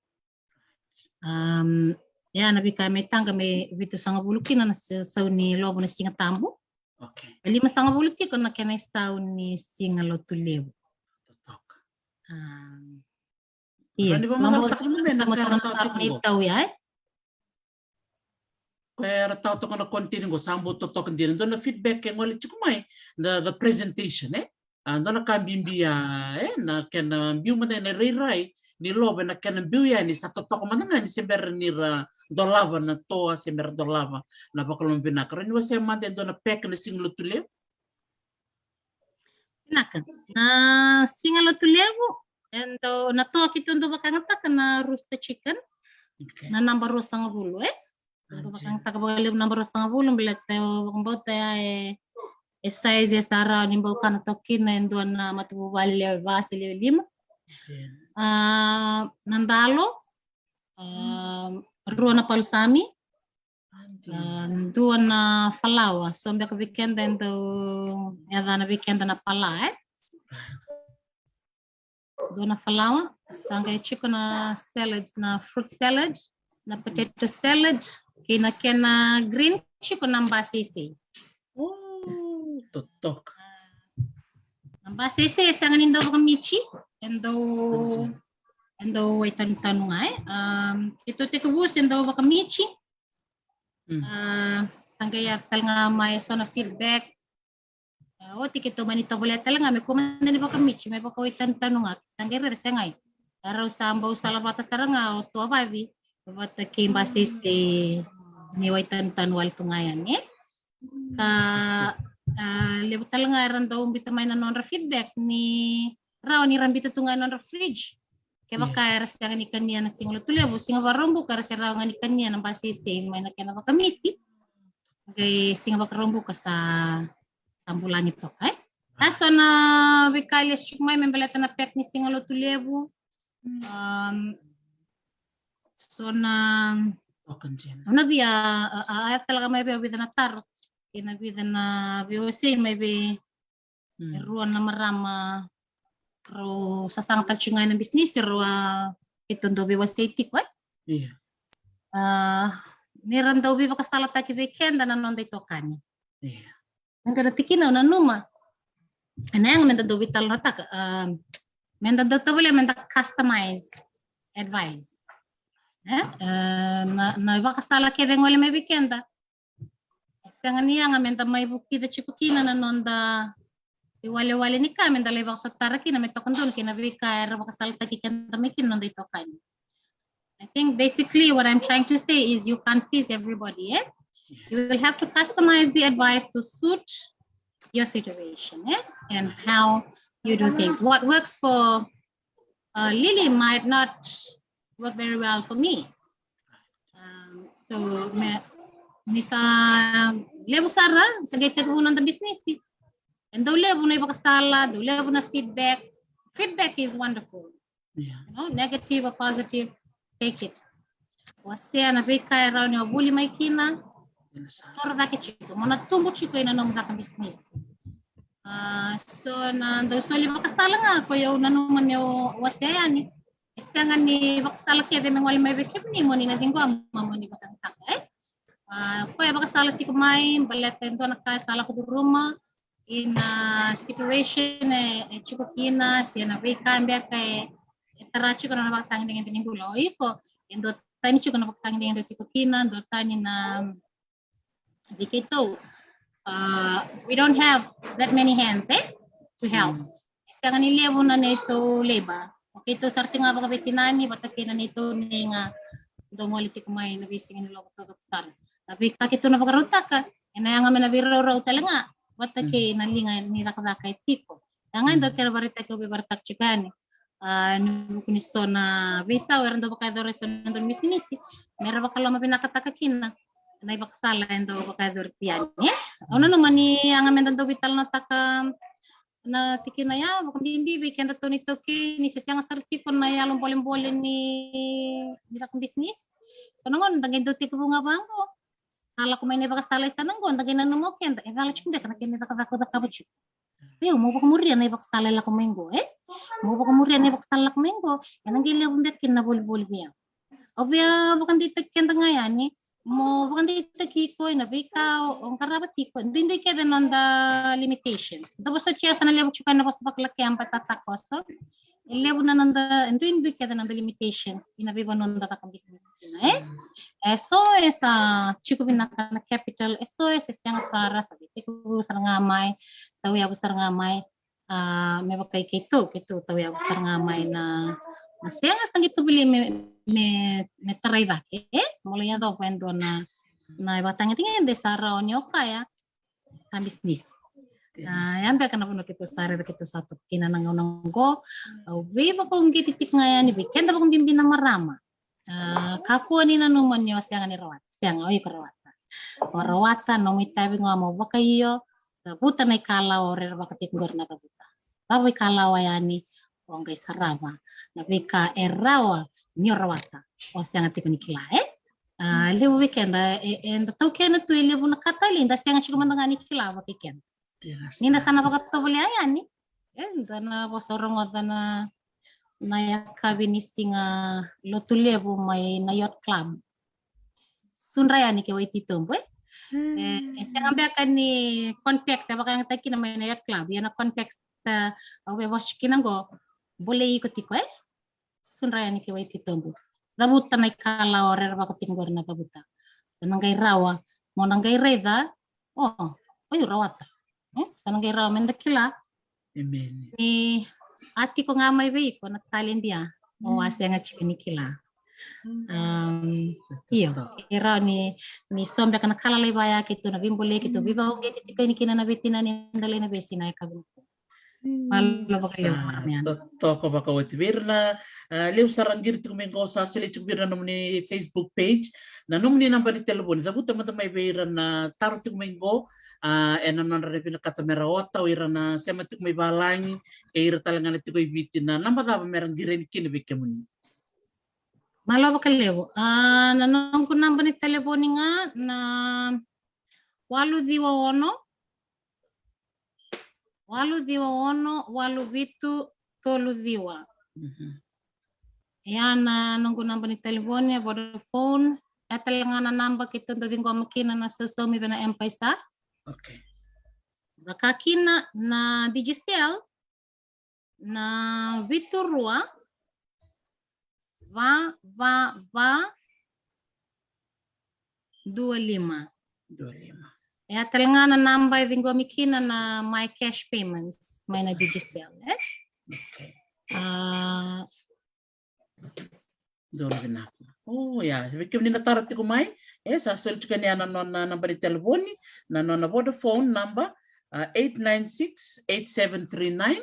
Am, ia na veika me taqa me vitusagavulu kina na sa-, sau ni lovo na Siga Tabu. E limasagavulu tiko na kena isau ni siga Lotulevu. Totoka. Am, Ia, ni vamacala tale mada na ka era tau toka ni tau ya, e? Ko era tau toka na content qo sa bau totoka dina. Dua na feedback e gole tiko mai, the, the presentation, e? A, dua na ka bibi ya, e, na kena biu mada na rairai ni love, na kena biu yani sa totoka mada ga ni se bera ni ra dolava na toa, se bera dolava na vakaloma vinaka. Rawa ni wasea mada e dua na pack na Siga Lotulevu? Vinaka. Na Siga Lotulevu, e dau, na toa keitou dau vakayagataka na rooster chicken. Okay. Na naba ruasagavulu, e? Dau vakayagataka vakalevu naba ruasagavulu, baleta au vakabauta ya e, e size e sa rawa ni bau kana toka kina e dua na matavuvale lewe va se lewe lima. Okay. A, na dalo, a, rua na palusami, a, dua na falawa, so beka vei keda e dau yacana vei keda na pala, e? Dua na falawa, sa qai tiko na salad, na fruit salad, na potato salad, kei na kena green tiko na baseisei. O, totoka. Na baseisei e sega ni dau vakamiti, e dau, e dau waitanutanu ga, e. Um, keitou tekivu se dau vakamiti. Mm. A, sa qai ya tale ga mai so na feedback. A, oti keitou mani tovolea tale ga me kua mada ni vakamiti, me vakawaitanutanu ga. Sa qai raica se qai, a, rau sa bau salavata sara ga o tuavavi vata kei baseisei, ni waitanutanu wale tu ga yani, e? Ka, a, levu tale ga era dau biuta mai na nodra feedback ni rawa ni ra biuta tu ga e nodra fridge. Kevaka era sega ni kania na Siga Lotulevu, Siga Vakaraubuka era se rawa ga ni kania na baseisei mai na kena vakamiti. Qai Siga Vakaraubuka sa, sa vulagi toka, e? A, so na veika e lesu tiko mai me baleta na pack ni Siga Lotulevu. Um, so na, au na via, a, a, a tale ga mai vei au vica na taro kei na vica na veiwasei mai vei e rua na marama rau sasaga tale tiko ga ena bisinisi, rau a keitou dau veiwasei tiko, e? Ia. A, ni ra dau veivakasalataki vei keda na noda itokani. Ia. Na qai na tikina au nanuma, ena yaga meda dau veitalanoataka, a, meda dau tovolea meda customize advice, e? A, na, na ivakasala kece e gole mai vei keda, e sega ni yaga meda mai vukica tiko kina na noda iwalewale ni ka meda lai vakasotara kina me toka donu kei na veika era vakasalataki keda mai kina na noda itokani. I think basically what I'm trying to say is you can't please everybody, e? You will have to customize the advice to suit your situation, e? And how you do things. What works for, uh, Lily might not work very well for me. Um, so, me, ni sa levu sara, sa qai tekivu noda bisinisi, e dau levu na ivakasala, dau levu na feedback. Feedback is wonderful. Yeah. You know, negative or positive, take it. Wasea na veika e rawa ni o vuli mai kina. Toro cake tiko, mo na tubu tiko ena nomu caka bisinisi. A, so na dau soli vakasala ga ko i au nanuma meu wasea yani. E sega ni vakasala kece me gole mai vei kemuni mo ni na ciqoma mo ni vakayagataka, e? A, koya e vakasala tiko mai baleta e dua na ka e sa lako curuma ina situation e, e tiko kina, se na veika beka e, e tara tiko na vakatagedegede ni bula. O iko, e dua tani tiko na vakatagedegede tiko kina, dua tani na vei keitou. Uh, we don't have that many hands, e? To help. E sega ni levu na neitou labor. O keitou sara tiko ga vakaveitinani vata kei na neitou nei ga dau gole tiko mai na veisiga ni loma taucoko sara. Na veika keitou na vakarautaka ena yaga me na veiraurau tale ga vata kei na liga ni cakacaka e tiko. Ia ga e dua tale vakaraitaki au veivaraitaka tiko yani. A, ena vuku ni so na veisau era dau vakayacora e so na dau ni bisinisi me ra vakalomavinakataka kina na ivakasala e dau vakayacori tu yani, e? Au nanuma ni yaga me da dau veitalanoataka na tikina ya vakabibi vei keda tou ni taukei ni se sega sara tiko na yalo bolebole ni, ni caka bisinisi. So na gauna da qai dau tekivu ga vaqo, sa lako mai na ivakasala e sa na qo, da qai nanuma o keda e cala tiko beka na kena icakacaka au cakava tiko. Io, mo vakamuria na ivakasala e lako mai qo, e? Mo vakamuria na ivakasala e lako mai qo, ena qai levu beka kina na volivoli vei au. Au via vakadeitaki keda ga yani, mo vakadeitaki iko ena veika o qarava tiko, duidui kece na noda limitations. Da vosoti au sa na levu tiko ena vosa vakalakeya baleta takoso. E levu na noda, e duidui kece na noda limitations ina veivanua da caka business kina, e? E so e sa tiko vinaka na capital, e so e se sega sara, sa veitekivu sara ga mai, tauyavu sara ga mai, a, me vaka i keitou, keitou tauyavu sara ga mai na, na sega sa qai tu voli me, me, me tarai cake, e? Mo lai yacova e dua na, na ivakatagedegede sa rawa ni o kaya, sa business. A, ya beka na vanua keitou sa raica keitou sa toka kina na gauna oqo. Au veivakauqeti tiko ga yani vei keda vakabibi na marama. A, kakua ni nanuma ni o sega ni rawata. Sega, o iko rawata. O rawata, nomu itavi ga mo vakaio, cavuta na ikalawa o rerevaka tiko qori na cavuta. Cava ikalawa yani, o qai sarava na veika e rawa ni o rawata. O sega tiko ni kila, e? A, levu vei keda, e, eda taukena tu e levu na ka talei, da sega tiko mada ga ni kila vakaikeda. Ni da sa na vakatovolea yani, e, da na vosa rogoca na, na yakavi ni siga Lotulevu mai na Yacht Club. Sudra yani ke Waititobu, e? E, e sega beka ni context e vakayagataki kina mai na Yacht Club, ia na context, e, au via vosa kina qo, bolei iko tiko, e? Sudra yani ke Waititobu. Cavuta na ikalawa o rerevaka tiko qori na cavuta. Sa na qai rawa mo na qai raica, o, o iko rawata. E? Sa na qai rawa me da kila. Emeni. Ni a tiko ga mai vei iko na taledi ya, o a sega tiko ni kila. Io, e rawa ni, ni so beka na ka lalai vaya keitou na veibolei, keitou veivakauqeti tiko yani kina na veitinani, na dalai, na veisei na yakavi. Malo vakalevu, marama yani. Totoka vakaoti vei ira na, a, levu sara qiri tiko mai qo, sa solia tiko vei ira na nomuni Facebook page na nomuni naba ni talevoni. Cavuta mada mai vei ira na taro tiko mai qo, a, ena nodra na vinakata me ra ota, o ira na sema tiko mai valagi, kei ira tale ga na tiko i Viti, na naba cava me ra qiri yani kina vei kemuni? Malo vakalevu. A, na noqu naba ni talevoni ga na walu ciwa ono, walu ciwa ono, walu vitu, tolu ciwa. Ia na noqu naba ni talevoni e Vodafone, e tale ga na naba keitou dau ciqoma kina na sausaumi vei na M-PAiSA. Okay. Vaka kina na Digicel, na vitu rua, va, va, va, dua lima. Dua lima. E a tale ga na naba e ciqomi kina na My Cash Payments mai na Digicel, e? Okay. A, dua na vinaka. O, ia, vei kemuni na taro tiko mai, e, sa soli tiko yani na nona naba ni talevoni, na nona Vodafone naba, a, eight nine six eight seven three nine,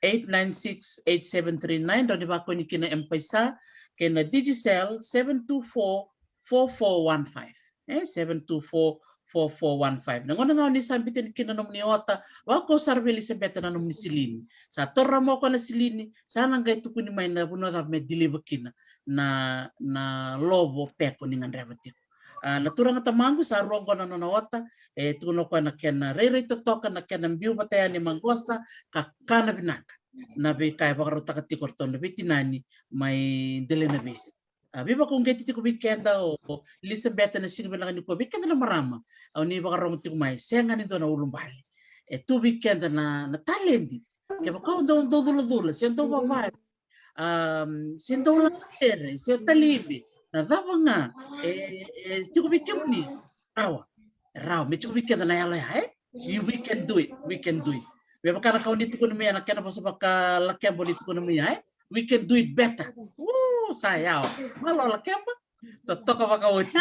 eight nine six eight seven three nine, drau ni vakoni kina M-PAiSA, kei na Digicel seven two four four four one five. E, seven two four four four one five. Na gauna ga o ni sa biuta yani kina na nomuni ota, vakau sara vei Elisabeta na nomuni silini. Sa toro rawa mai o koya na silini, sa na qai tukuni mai na vanua cava me deliver kina na, na lovo peko ni gadreva tiko. A, na turaga tamaqu, sa rua oqo na nona ota, e tukuna o koya na kena rairai totoka, na kena biu vata yani, maqosa, ka kana vinaka na veika e vakarautaka tiko o ratou na veitinani mai Delainavesi. A, veivakauqeti tiko vei keda o Elisabeta na siga vinaka nikua, vei keda na marama. Au ni vakarorogo tiko mai, sega ni dua na ulubale. E tu vei keda na, na taledi. Kevaka o dau, dau culacula, se dau vavavi, a, se dau lako cere, se talivi, na cava ga e, e tiko vei kemuni, rawa. Rawa me tiko vei keda na yalo ya, e? You, we can do it, we can do it. Me vaka na ka o ni tukuna mai ya, na kena vosa vakalakeba o ni tukuna mai ya, e? We can do it better. U, sa yawa. Malo lakeba. Totoka vakaoti.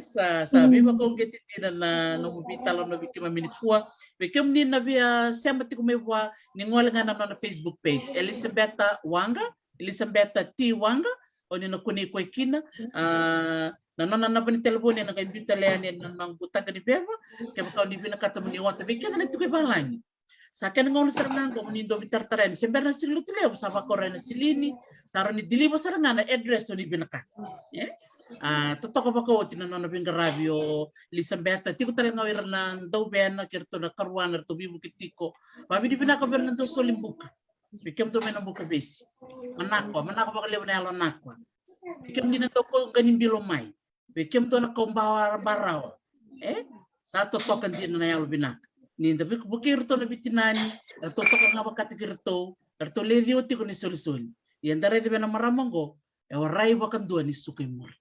Sa, sa veivakauqeti dina na nomu veitalanoa vei keimami nikua. Vei kemuni na via sema tiko mai vua, ni gole ga na nona Facebook page, Elisabeta Waqa, Elisabeta T Waqa, o ni na kunei koya kina. A, na nona naba ni talevoni ena qai biu tale yani ena noqu taqa ni veva. Kevaka o ni vinakata mo ni ota, vei keda na tiko i valagi. Sa kena gauna sara ga oqo mo ni dau veitaratara yani, se bera na sili Lotulevu, sa vakau rai na silini, sa rawa ni deliver sara ga na address o ni vinakata. E? A, totoka vakaoti na nona veiqaravi o Elisabeta, tiko tale ga o ira na dauvena kei ratou na karuana, ratou veivuke tiko. Vavinavinaka vei ira na dau soli buka. Vei kemudou mai na Bukavesi. Manako, manako vakalevu na yalo nako. Vei kemuni na dau kau ga ni bilo mai. Vei kemudou na kau barawa, barawa. E? Sa totoka dina na yalo vinaka. Ni da vukei iratou na veitinani, eratou toka ga vakataki iratou, eratou lai ciwa tiko ni solisoli. Ia da raica vei na marama oqo, e warai vakadua ni suka i muri.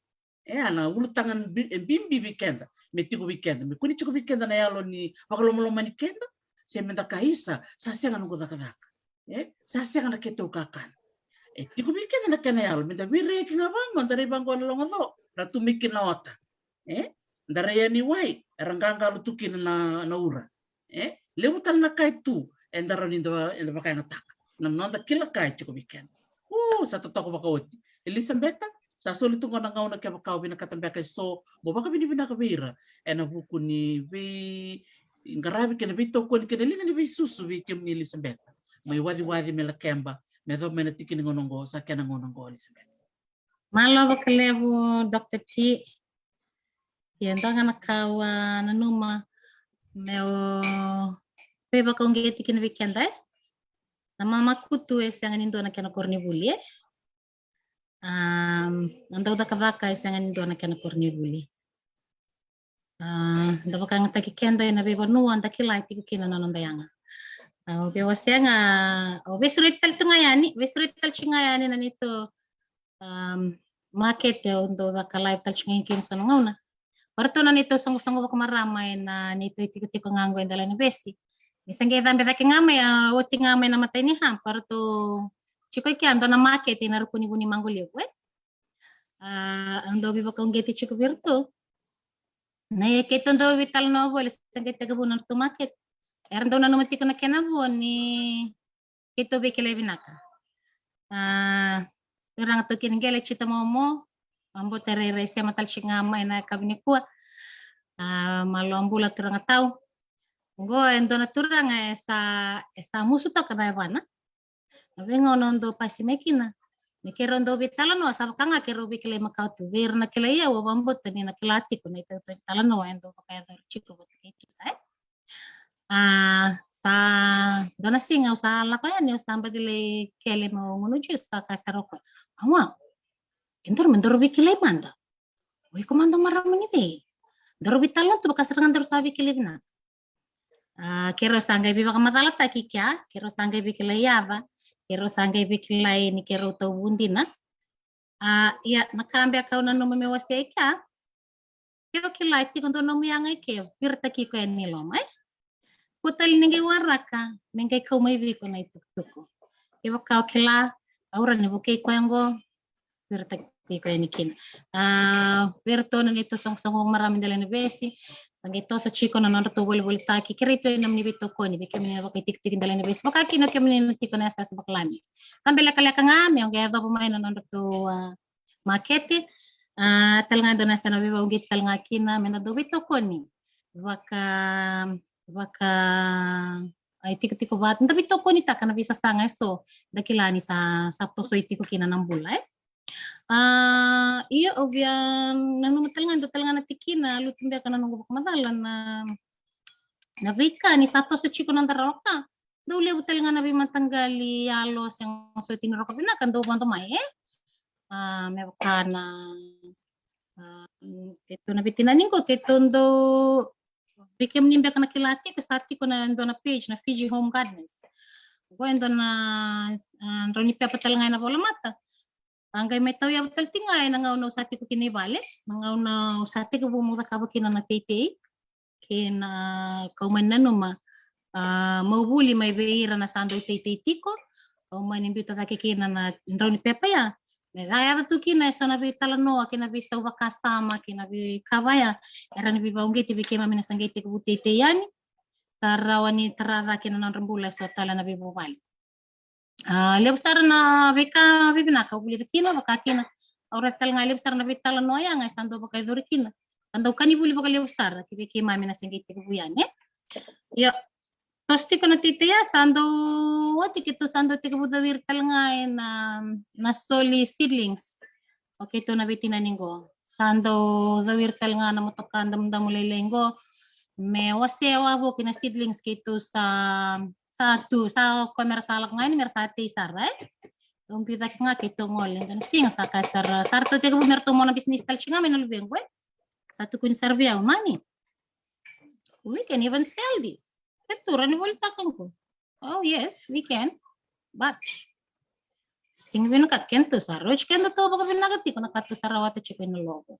E a na ulutaga e bibi vei keda, me tiko vei keda, me kua ni tiko vei keda na yalo ni vakalomalomani keda, se me da ka isa, sa sega noqu cakacaka. E sa sega na keitou kakana. E tiko vei keda na kena yalo, me da veiraiyaki ga vaqo, da rai vaqo na logoco, ra tu mai kina na ota. E da rai yani wai, era qaqalo tu kina na, na ura. E levu tale na ka e tu, eda rawa ni da, eda vakayagataka. Na noda kila ka e tiko vei keda. U, sa totoka vakaoti. Elisabeta, sa soli tu qo na gauna kevaka o vinakata beka e so, mo vakavinavinaka vei ira. Ena vuku ni veiqaravi kei na veitokoni kei na liga ni veisusu vei kemuni Elisabeta. Mai waciwaci me lakeba, me yacova mai na tiki ni gauna oqo, sa kena gauna oqo Elisabeta. Malo vakalevu, Doctor T. Ia, dua ga na ka au a nanuma meu veivakauqeti kina vei keda, e? Na mamakutu e sega ni dua na kena koronivuli, e? Am, na dau cakacaka e sega ni dua na kena koronivuli. A, da vakayagataki keda ena veivanua da kila e tiko kina na noda yaga. A, au via wasea ga, au veisureti tale tu ga yani, veisureti tale tu ga yani na neitou, am, makete au dau caka live tale tu ga yani kina so na gauna. O ratou na neitou soqosoqo vakamarama ena neitou itikotiko ga qo e dela ni vesi. Ni sa qai cabe cake ga mai, a, oti ga mai na matai ni hub, o ratou tiko i kea dua na makete ena ruku ni vu ni Mago Levu, e? A, au dau veivakauqeti tiko vei iratou. Na ia keitou dau veitalanoa voli, sa qai tekivu na nodratou makete. Era dau nanuma tiko na kena vo ni keitou veikilai vinaka. A, turaga tau kina qele Tita Momo, a, bota rairai sema tale tiko ga mai na yakavi nikua. A, malo bula turaga tau. Qo e dua na turaga e sa, e sa musu toka na yavana. Na veigauna au dau pasi mai kina, ni keirau dau veitalanoa, sa vaka ga keirau veikilai makawa tu. Vei ira na kilai au, au vakabauta ni na kila tiko na itautau ni talanoa e dau vakayacori tiko vata kei Tita, e? A, sa dua na siga au sa lako yani, au sa baci lai kele meu gunu juice, sa kaya sara o koya, "Awa, e daru me daru veikilai mada. O iko mada o marama ni vei? Daru veitalanoa tu, vaka sara ga daru sa veikilai vinaka." A, keirau sa qai veivakamacalataki kea, keirau sa qai veikilai yaca, keirau sa qai veikilai ni keirau tauvu dina. A, ia, na ka beka au nanuma meu wasea i kea, ke o kila e tiko dua nomu yaga i ke, viritaki iko yani i loma, e? Kua tale ni qai waraka me qai kau mai vei iko na itukutuku. Kevaka o kila au rawa ni vukei koya oqo, viritaki iko yani kina. A, vei iratou na neitou soqosoqo marama dela ni vesi, sa qai toso tiko na nodratou volivolitaki, kerei tu e nomuni veitokoni vei kemuni na vakaitikotiko dela ni vesi, vaka kina o kemuni na tiko na yasayasa vakalami. Ka beka lekaleka ga me o qai yacova mai na nodratou, a, makete. A, tale ga dua na yasana veivakauqeti tale ga kina me da dau veitokoni. Vaka, vaka, a, itikotiko vata, da veitokonitaka na veisasaga e so da kila ni sa, sa tosoi tiko kina na bula, e? A, io, au via nanuma tale ga, dua tale ga na tikina, lutu beka na noqu vakamacala na, na veika ni sa toso tiko na noda rawa ka. Dau levu tale ga na veimataqali yalo sega soti ni roka vinaka dau vodo mai, e? A, me vaka na, a, keitou na veitinani qo, keitou dau, vei kemuni beka na kila tiko, sa tiko na dua na page na Fiji Home Gardeners. Qo e dua na, a, drau ni pepa tale ga ena volamata. A qai mai tauyavu tale tiko ga ena gauna au sa tiko kina i vale, na gauna au sa tekivu meu cakava kina na teitei. Kei na kau mai nanuma, a, meu vuli mai vei ira na sa dau teitei tiko, kau mai ni biuta cake kina na drau ni pepa ya. Me sa yaco tu kina eso na veitalanoa kei na veisau vakasama kei na veika vaya era na veivakauqeti vei keimami na sa qai tekivu teitei yani, ka rawa ni tara cake na nodra bula eso tale na veivuvale. A, levu sara na veika vivinaka au vulica kina, vaka kina, au raica tale ga levu sara na veitalanoa ya ga e sa dau vakayacori kina. Sa dau kani vuli vakalevu sara ki vei keimami na se qai tekivu yani, e? Io. Toso tiko na teitei ya, sa dau oti keitou sa dau tekivu cawiri tale ga ena, na soli seedlings. O keitou na veitinani qo. Sa dau cawiri tale ga na motoka damudamu lailai qo. Me wasea wavoki na seedlings keitou sa, sa tu, sa o koya mera sa lako ga yani, mera sa tei sara, e? Dau biu cake ga keitou gole, dua na siga sa kaya sara, sa ratou tekivu me ratou mona bisinisi tale tiko ga mai na luvequ, e? Sa tukuni sara vei au, "Mami, we can even sell this." tu, rawa ni volitaka qo. Oh yes, we can. But sega ni vinaka, kedatou sa rauti kedatou vakavinaka tiko na ka tou sa rawata tiko ena lovo.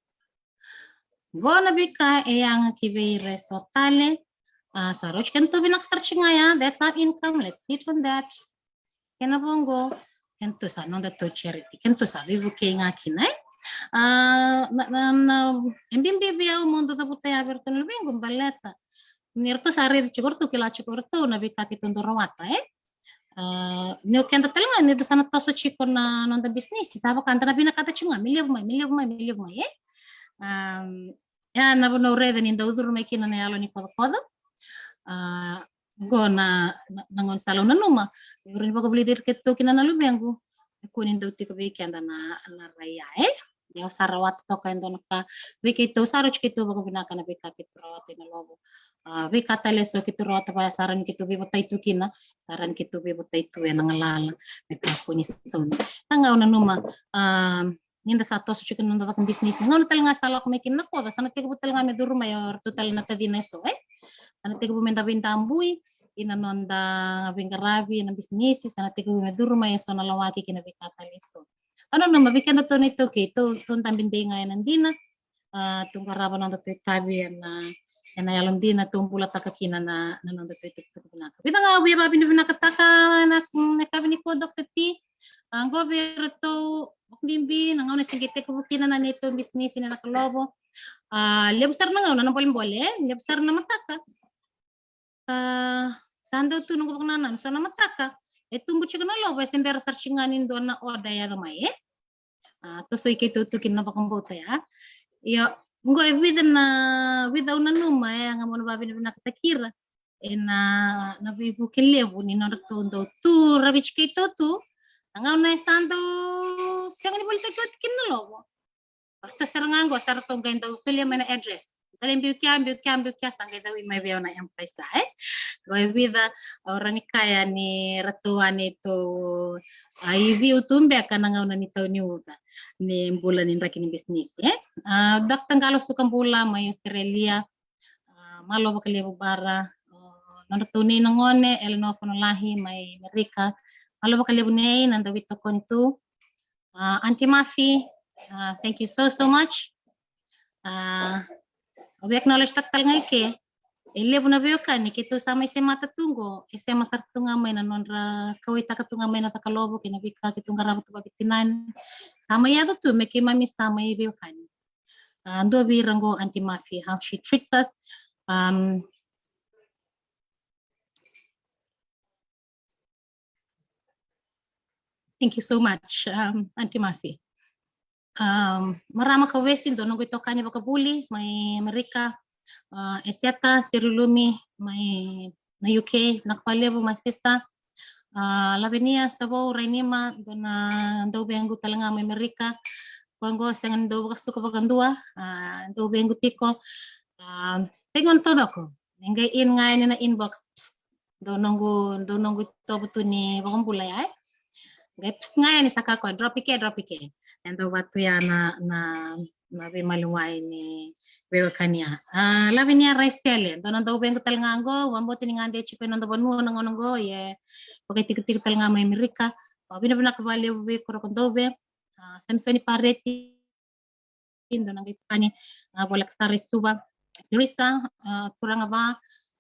Qo na veika e yaga ki vei ira eso tale. A, sa rauti kedatou vinaka sara tiko ga ya. That's our income. Let's sit on that. Kena vo qo, kedatou sa nodatou charity, kedatou sa veivukei ga kina, e? A, na, na, na, e bibi vei au meu dau cavuta ya vei iratou na luvequ baleta ni ratou sa raica tiko o ratou, kila tiko o ratou na veika keitou dau rawata, e? A, ni o keda tale ga ni da sa na toso tiko na noda bisinisi, sa vaka da na vinakata tiko ga me levu mai, me levu mai, me levu mai, e? A, ya na vanua au raica ni dau curu mai kina na yalo ni kocokoco. A, qo na, na, na gauna sa lau nanuma, e rawa ni vakavulici ira keitou kina na luvequ. E kua ni dau tiko vei keda na, na rai ya, e? Ia au sa rawata toka e dua na ka vei keitou, sa rauti keitou vakavinaka na veika keitou rawata ena lovo. A, veika tale eso keitou rawata vaya, sa rawa ni keitou veivotai tu kina, sa rawa ni keitou veivotai tu ena galala me kakua ni saumi. Na gauna nanuma, a, ni da sa toso tiko na noda caka bisinisi, na gauna tale ga sa lako mai kina na koca, sa na tekivu tale ga me curu mai o ratou tale na tacina eso, e? Sa na tekivu me da veidabui ina noda veiqaravi ena bisinisi, sa na tekivu me curu mai eso na lawaki kei na veika tale eso. Au nanuma vei kedatou na iTaukei, tou, tou dabe dei ga ena dina, a, tou qarava nodatou itavi ena, ena yalodina, tou bulataka kina na, na nodatou itukutuku vinaka. Vica ga au via vakavinavinakataka ena, ena yakavi nikua, Doctor T. A, qo vei iratou vakabibi na gauna se qai tekivu kina na neitou bisinisi ni cakalovo. A, levu sara na gauna na bolebole, e? Levu sara na mataka. A, sa dau tu noqu vakanananu, so na mataka e tubu tiko na lovo, e se bera sara tiko ga ni dua na order e yaco mai, e? A, tosoi keitou tu kina na vakabauta ya. Io, qo e vica na, vica au nanuma, e, ga meu na vakavinavinakataki ira ena, na veivuke levu ni nodratou dau tu raviti keitou tu na gauna e sa dau sega ni volitaki oti kina na lovo. Ratou sara ga qo, sa ratou qai dau solia mai na address. Dou lai biu kea, biu kea, biu kea, sa qai dau i mai vei au na M-PAiSA, e? Qo e vica au rawa ni kaya ni ratou a neitou, a, iviu tu beka na gauna ni tau ni uca ni bula ni draki ni bisinisi, e? A, Doctor Qalo Sukabula mai Australia, a, malo vakalevu bara, o, nodratou nei na gone, Eleanor Fonolahi mai Amerika. Malo vakalevu nei, na dau veitokoni tu. A, Aunty Mafi, a, thank you so, so much. A, au via acknowledge taka tale ga i ke e levu na veiwekani keitou sa mai semata tu qo, e sema sara tu ga mai na nodra kauwaitaka tu ga mai na cakalovo kei na veika keitou qarava tu vakavitinani. Sa mai yaco tu me keimami sa mai veiwekani. A, dua vei ira qo, Aunty Mafi, how she treats us. Um, thank you so much, um, Aunty Mafi. Um, Marama Kawesi, dua noqu itokani vakavuli mai Amerika. A, Eseta Serilumi mai na U K, vinaka vakalevu, my sister. A, Lavinia Savou Rainima, dua na dauvequ tale ga mai Amerika. Koya qo sega ni dau vakasuka vakadua, a, dauvequ tiko. A, veigauna taucoko e qai in ga yani na inbox, psst, dou noqu, dou noqu itovo tu ni vakabula ya, e? Qai psst ga yani, sa kaya koya, drop i ke, drop i ke. E dau vatu ya na, na, na veimaliwai ni veiwekani ya. A, Lavinia Raisele, dua na dauvequ tale ga qo, vakabauta ni gade tiko e noda vanua na gauna qo, ia vakaitikotiko tale ga mai Amerika. Vakavinavinaka vakalevu vei iko, Roko Dauve. A, Samisoni Pareti, dua na qai tani, a, voleka sara i Suva. Teresa, a, turaga va,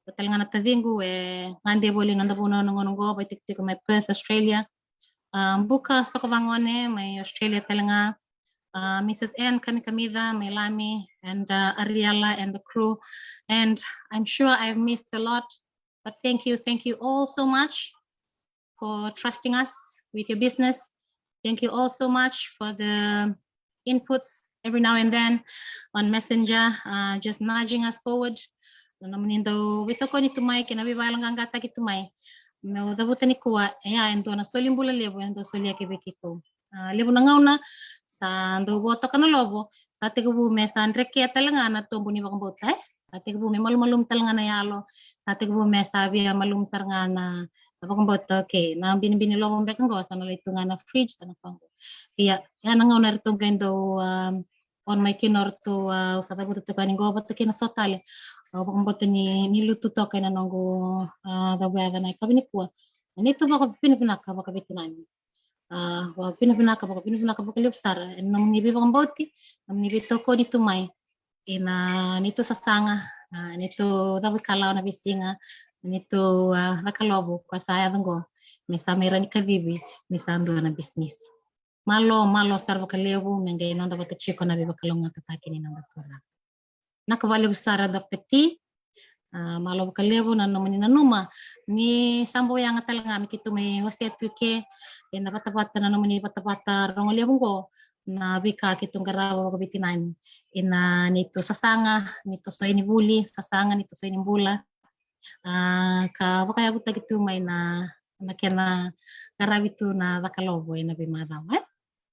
dua tale ga na taciqu e gade voli e noda vanua na gauna qo, vakaitikotiko mai Perth, Australia. A, Buka Sokovagone mai Australia tale ga. A, Missus Anne Kamikamica mai Lami, and, uh, Ariella and the crew. And I'm sure I've missed a lot, but thank you, thank you all so much for trusting us with your business. Thank you all so much for the inputs every now and then on Messenger, uh, just nudging us forward. Na nomuni dau veitokoni tu mai kei na veivakayaloqaqataki tu mai. Meu cavuta nikua, e ya e dua na soli bula levu e dau solia ki vei keitou. A, levu na gauna sa dau vo toka na lovo, sa tekivu me sa drekea tale ga na tobu ni vakabauta, e? Sa tekivu me malumalumu tale ga na yalo, sa tekivu me sa via malumu sara ga na, na vakabauta, okay, na binibini lovo beka qo sa na lai tu ga na fridge, sa na koya qo. Ia, ya na gauna eratou qai dau, um, on mai kina o ratou, a, au sa cavuta toka yani qo vata kei na so tale. Au vakabauta ni, ni lutu toka ena noqu, a, cavuyaca na yakavi nikua. Na neitou vakavinavinaka vakaveitinani. A, vakavinavinaka, vakavinavinaka vakalevu sara ena nomuni veivakabauti, nomuni veitokoni tu mai ena neitou sasaga, a, neitou cavuikalawa na veisiga, neitou, a, cakalovo ka sa yaco qo me sa mai rawa ni kacivi ni sa dua na bisinisi. Malo, malo sara vakalevu me qai noda vata tiko na veivakalougatataki ni noda turaga. Vinaka vakalevu sara Doctor T. A, malo vakalevu na nomuni nanuma ni sa bau yaga tale ga me keitou mai wasea tu ke ena vatavata, na nomuni vatavata rogo levu qo, na veika keitou qarava vakaveitinani ena neitou sasaga ni tosoi ni vuli, sasaga ni tosoi ni bula. A, ka vakayavutaki tu mai na, na kena qaravi tu na cakalovo ena veimacawa, e?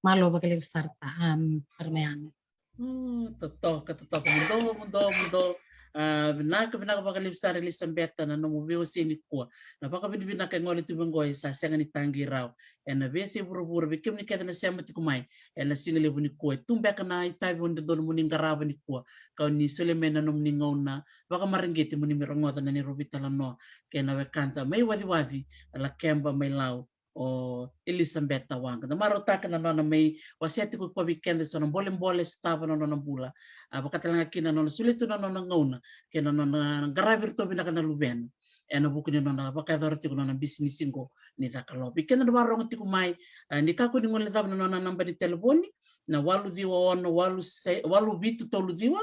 Malo vakalevu sara ta, um, Armeana. Mm, totoka, totoka, muduo, muduo, muduo. A, vinaka, vinaka vakalevu sara Elisabeta na nomu veiwasei nikua. Na vakavinavinaka e gole tu mai qo e sa sega ni taqi rawa ena veiyasai vuravura, vei kemuni kece na sema tiko mai ena siga levu nikua. E tu beka na itavi o ni dodonu mo ni qarava nikua, ka o ni solia mai na nomuni gauna vakamareqeti mo ni mai rogoca na neirau veitalanoa kei na wekada mai Waciwaci, Lakeba mai Lau, o Elisabeta Waqa. Da marautaka na nona mai wasea tiko koya vei keda eso na bolebole e sotava na nona bula. A, vaka tale ga kina na nona solia tu na nona gauna kei na nona qaravi iratou vinaka na luvena ena vuku ni nona vakayacora tiko na nona bisinisi qo ni cakalovo. Vei keda na vakarorogo tiko mai, a, ni kakua ni guilecava na nona naba ni telefoni, na walu ciwa ono, walu se-, walu vitu tolu ciwa,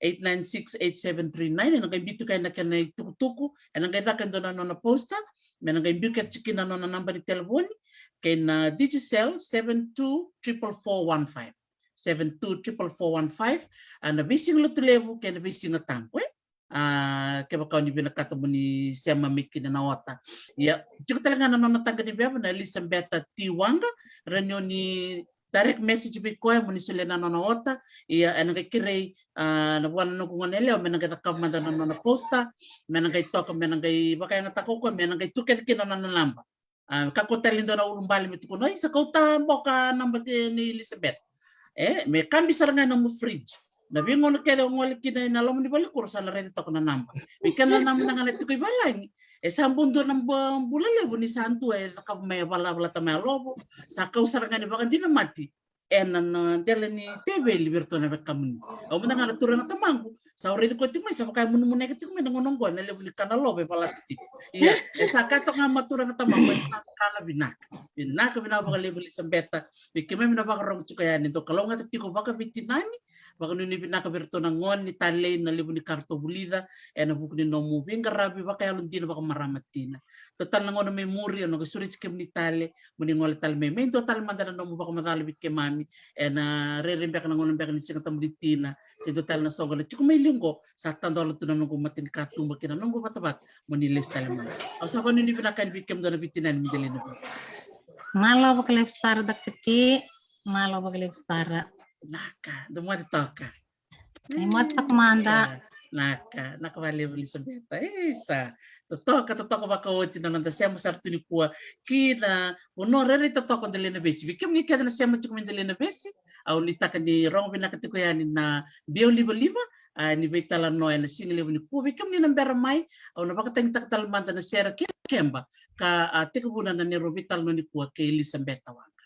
eight nine six eight seven three nine. Ena qai biu tu kina na kena itukutuku, ena qai caka e dua na nona poster, me na qai biu kece tiko kina na nona naba ni telefoni kei na Digicel, seven two triple four one five. Seven two triple four one five. A, na veisiga Lotulevu kei na veisiga Tabu, e? A, kevaka o ni vinakata mo ni sema mai kina na ota. Ia, tiko tale ga na nona taqa ni veva na Elisabeta T Waqa, rawa ni o ni direct message vei koya mo ni solia na nona ota. Ia, ena qai kerei, a, na vua na noqu goneyalewa me na qai cakava mada na nona poster, me na qai toka, me na qai vakayagataka o koya, me na qai tu kece kina na nona naba. A, kakua tale ni dua na ulubale me tukuna, "Ai, sa kauta boka naba ni Elisabeta." E, me kabi sara ga ena nomu fridge. Na veigauna kece o gole kina ena loma ni valekuro sa na raica toka na naba. Vei keda na naba ga na tiko i valagi, e sa bau dua na bu-, bula levu ni sa dua e cakava mai, e valavalata mai yalovo, sa kau sara ga ni vakadinamati ena, na dela ni teveli vei iratou na wekamuni. Au mada ga na turaga tamaqu, sa au raici koya tiko mai, sa vaka e munumuneke tiko mai na gauna oqo ena levu ni kana lovo e valata tiko. Ia, e sa kaya toka ga mai turaga tamaqu, e sa kana vinaka. Vinaka, vinaka vakalevu Elisabeta. Vei keimami na vakarorogo tiko yani, dou kalougata tiko vakaveitinani, vakanuinui vinaka vei iratou na gone ni talei na levu ni ka ratou vulica ena vuku ni nomu veiqaravi vakayalodina vakamarama tina. Dua tale na gauna mai muri, au na qai sureti kemuni tale mo ni gole tale mai, mai dua tale mada na nomu vakamacala vei keimami ena rairai beka na gauna beka ni Siga Tabu ni Tina, se dua tale na soqo na tiko mai liu oqo, sa tadola tu na noqu matanikatuba kei na noqu vatavata mo ni lesu tale mai. Au sa vakanuinui vinaka yani vei kemudou na veitinani mai Delainavesi. Malo vakalevu sara Doctor T. Malo vakalevu sara. Naka, dou moce toka. Ai, moce toka mada. Sa, naka, naka vakalevu Elisabeta. Isa, totoka, totoka vakaoti na noda sema sara tu nikua ki na vanua rairai totoka o Delainavesi. Vei kemuni kece na sema tiko mai Delainavesi, au nuitaka ni rogo vinaka tiko yani na biau livaliva, a, ni veitalanoa ena siga levu nikua. Vei kemuni na bera mai, au na vakatagitaka tale mada na sere kei Lakeba, ka, a, tekivuna na neirau veitalanoa nikua kei Elisabeta Waqa.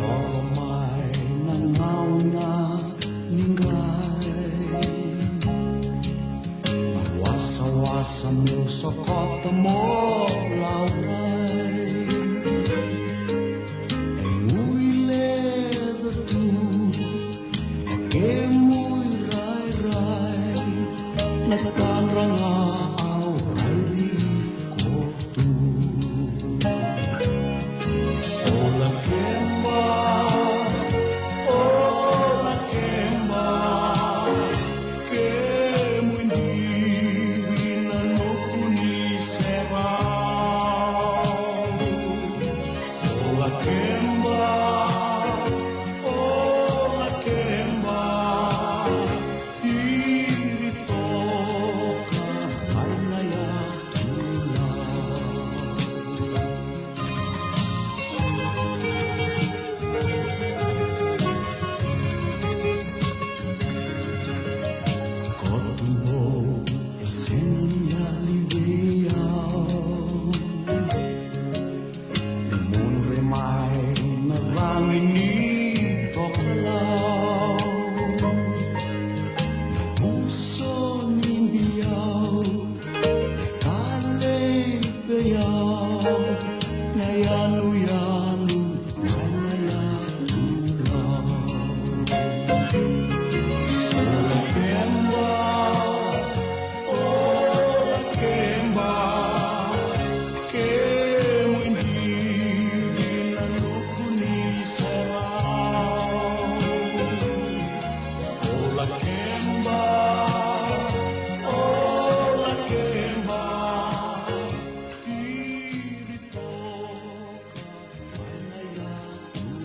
Oqo mai na gauna ni qai, na wasawasa meu sokota mo laurai.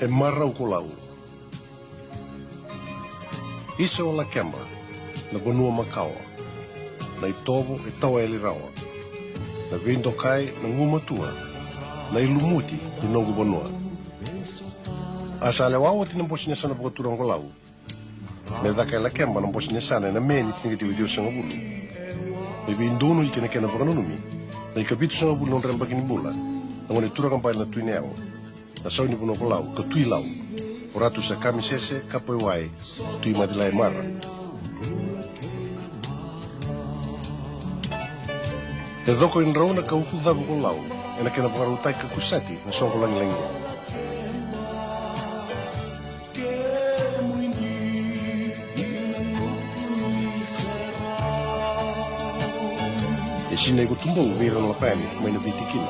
Marau ko Lau. Isa o Lakeba, na vanua makawa, na itovo e tawa yali rawa, na veidokai na gumatua, na ilumuti ni noqu vanua. A sa lewa oti na bose ni yasana vakaturaga ko Lau, me caka e Lakeba na bose ni yasana ena Me ni tinikaciwa ciwasagavulu. Me veidonui kei na kena vakananumi na ikavitusagavulu ni nodra yabaki ni bula na gone turaga bale na Tui Nayau, na sau ni vanua ko Lau ka Tui Lau, o Ratu Sakamisese Kapaiwai Tuimacilai Mara. E coko e drau na ka uku cavu ko Lau ena kena vakarautaki ka kusati na soqo lagilagi. E sinai ko Tubou vei ira na Lapayani mai na veitikina.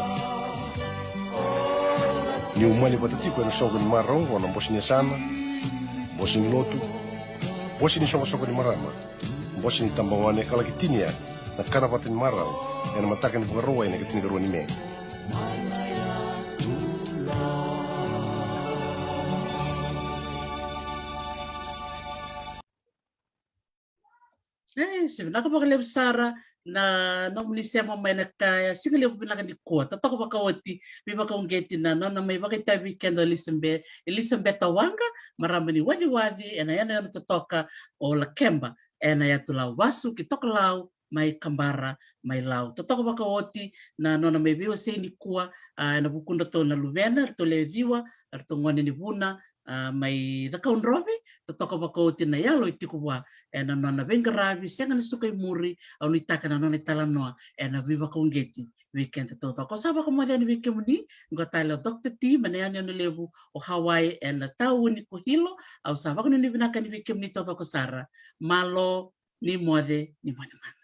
Ni umani vata tiko ena soqo ni marau oqo na bose ni yasana, bose ni lotu, bose ni soqosoqo ni marama, bose ni tabagone ka laki tinia na kana vata ni marau ena mataka ni Vakarauwai na ikatinikarua ni Me. E, se vinaka vakalevu sara na nomuni sema mai na ka ya, siga levu vinaka nikua. Totoka vakaoti, veivakauqeti na nona mai vakaitavi vei keda o Elisabeta, Elisabeta Waqa, marama ni Waciwaci, ena yanuyanu totoka o Lakeba, ena yatu Lau, vasu ki Tokalau, mai Kabara, mai Lau. Totoka vakaoti na nona mai veiwasei nikua, a, ena vukudratou na luvena, eratou lewe ciwa, eratou gone ni Vuna, a, mai Cakaudrove. Totoka vakaoti na yalo e tiko vua ena nona veiqaravi, sega ni suka i muri, au nuitaka na nona italanoa ena veivakauqeti vei keda taucoko. Au sa vakamoce yani vei kemuni, qo tale o Doctor T mai na yanuyanu levu o Hawaii ena tauni ko Hilo. Au sa vakanuinui vinaka yani vei kemuni taucoko sara. Malo, ni moce, ni moce mana.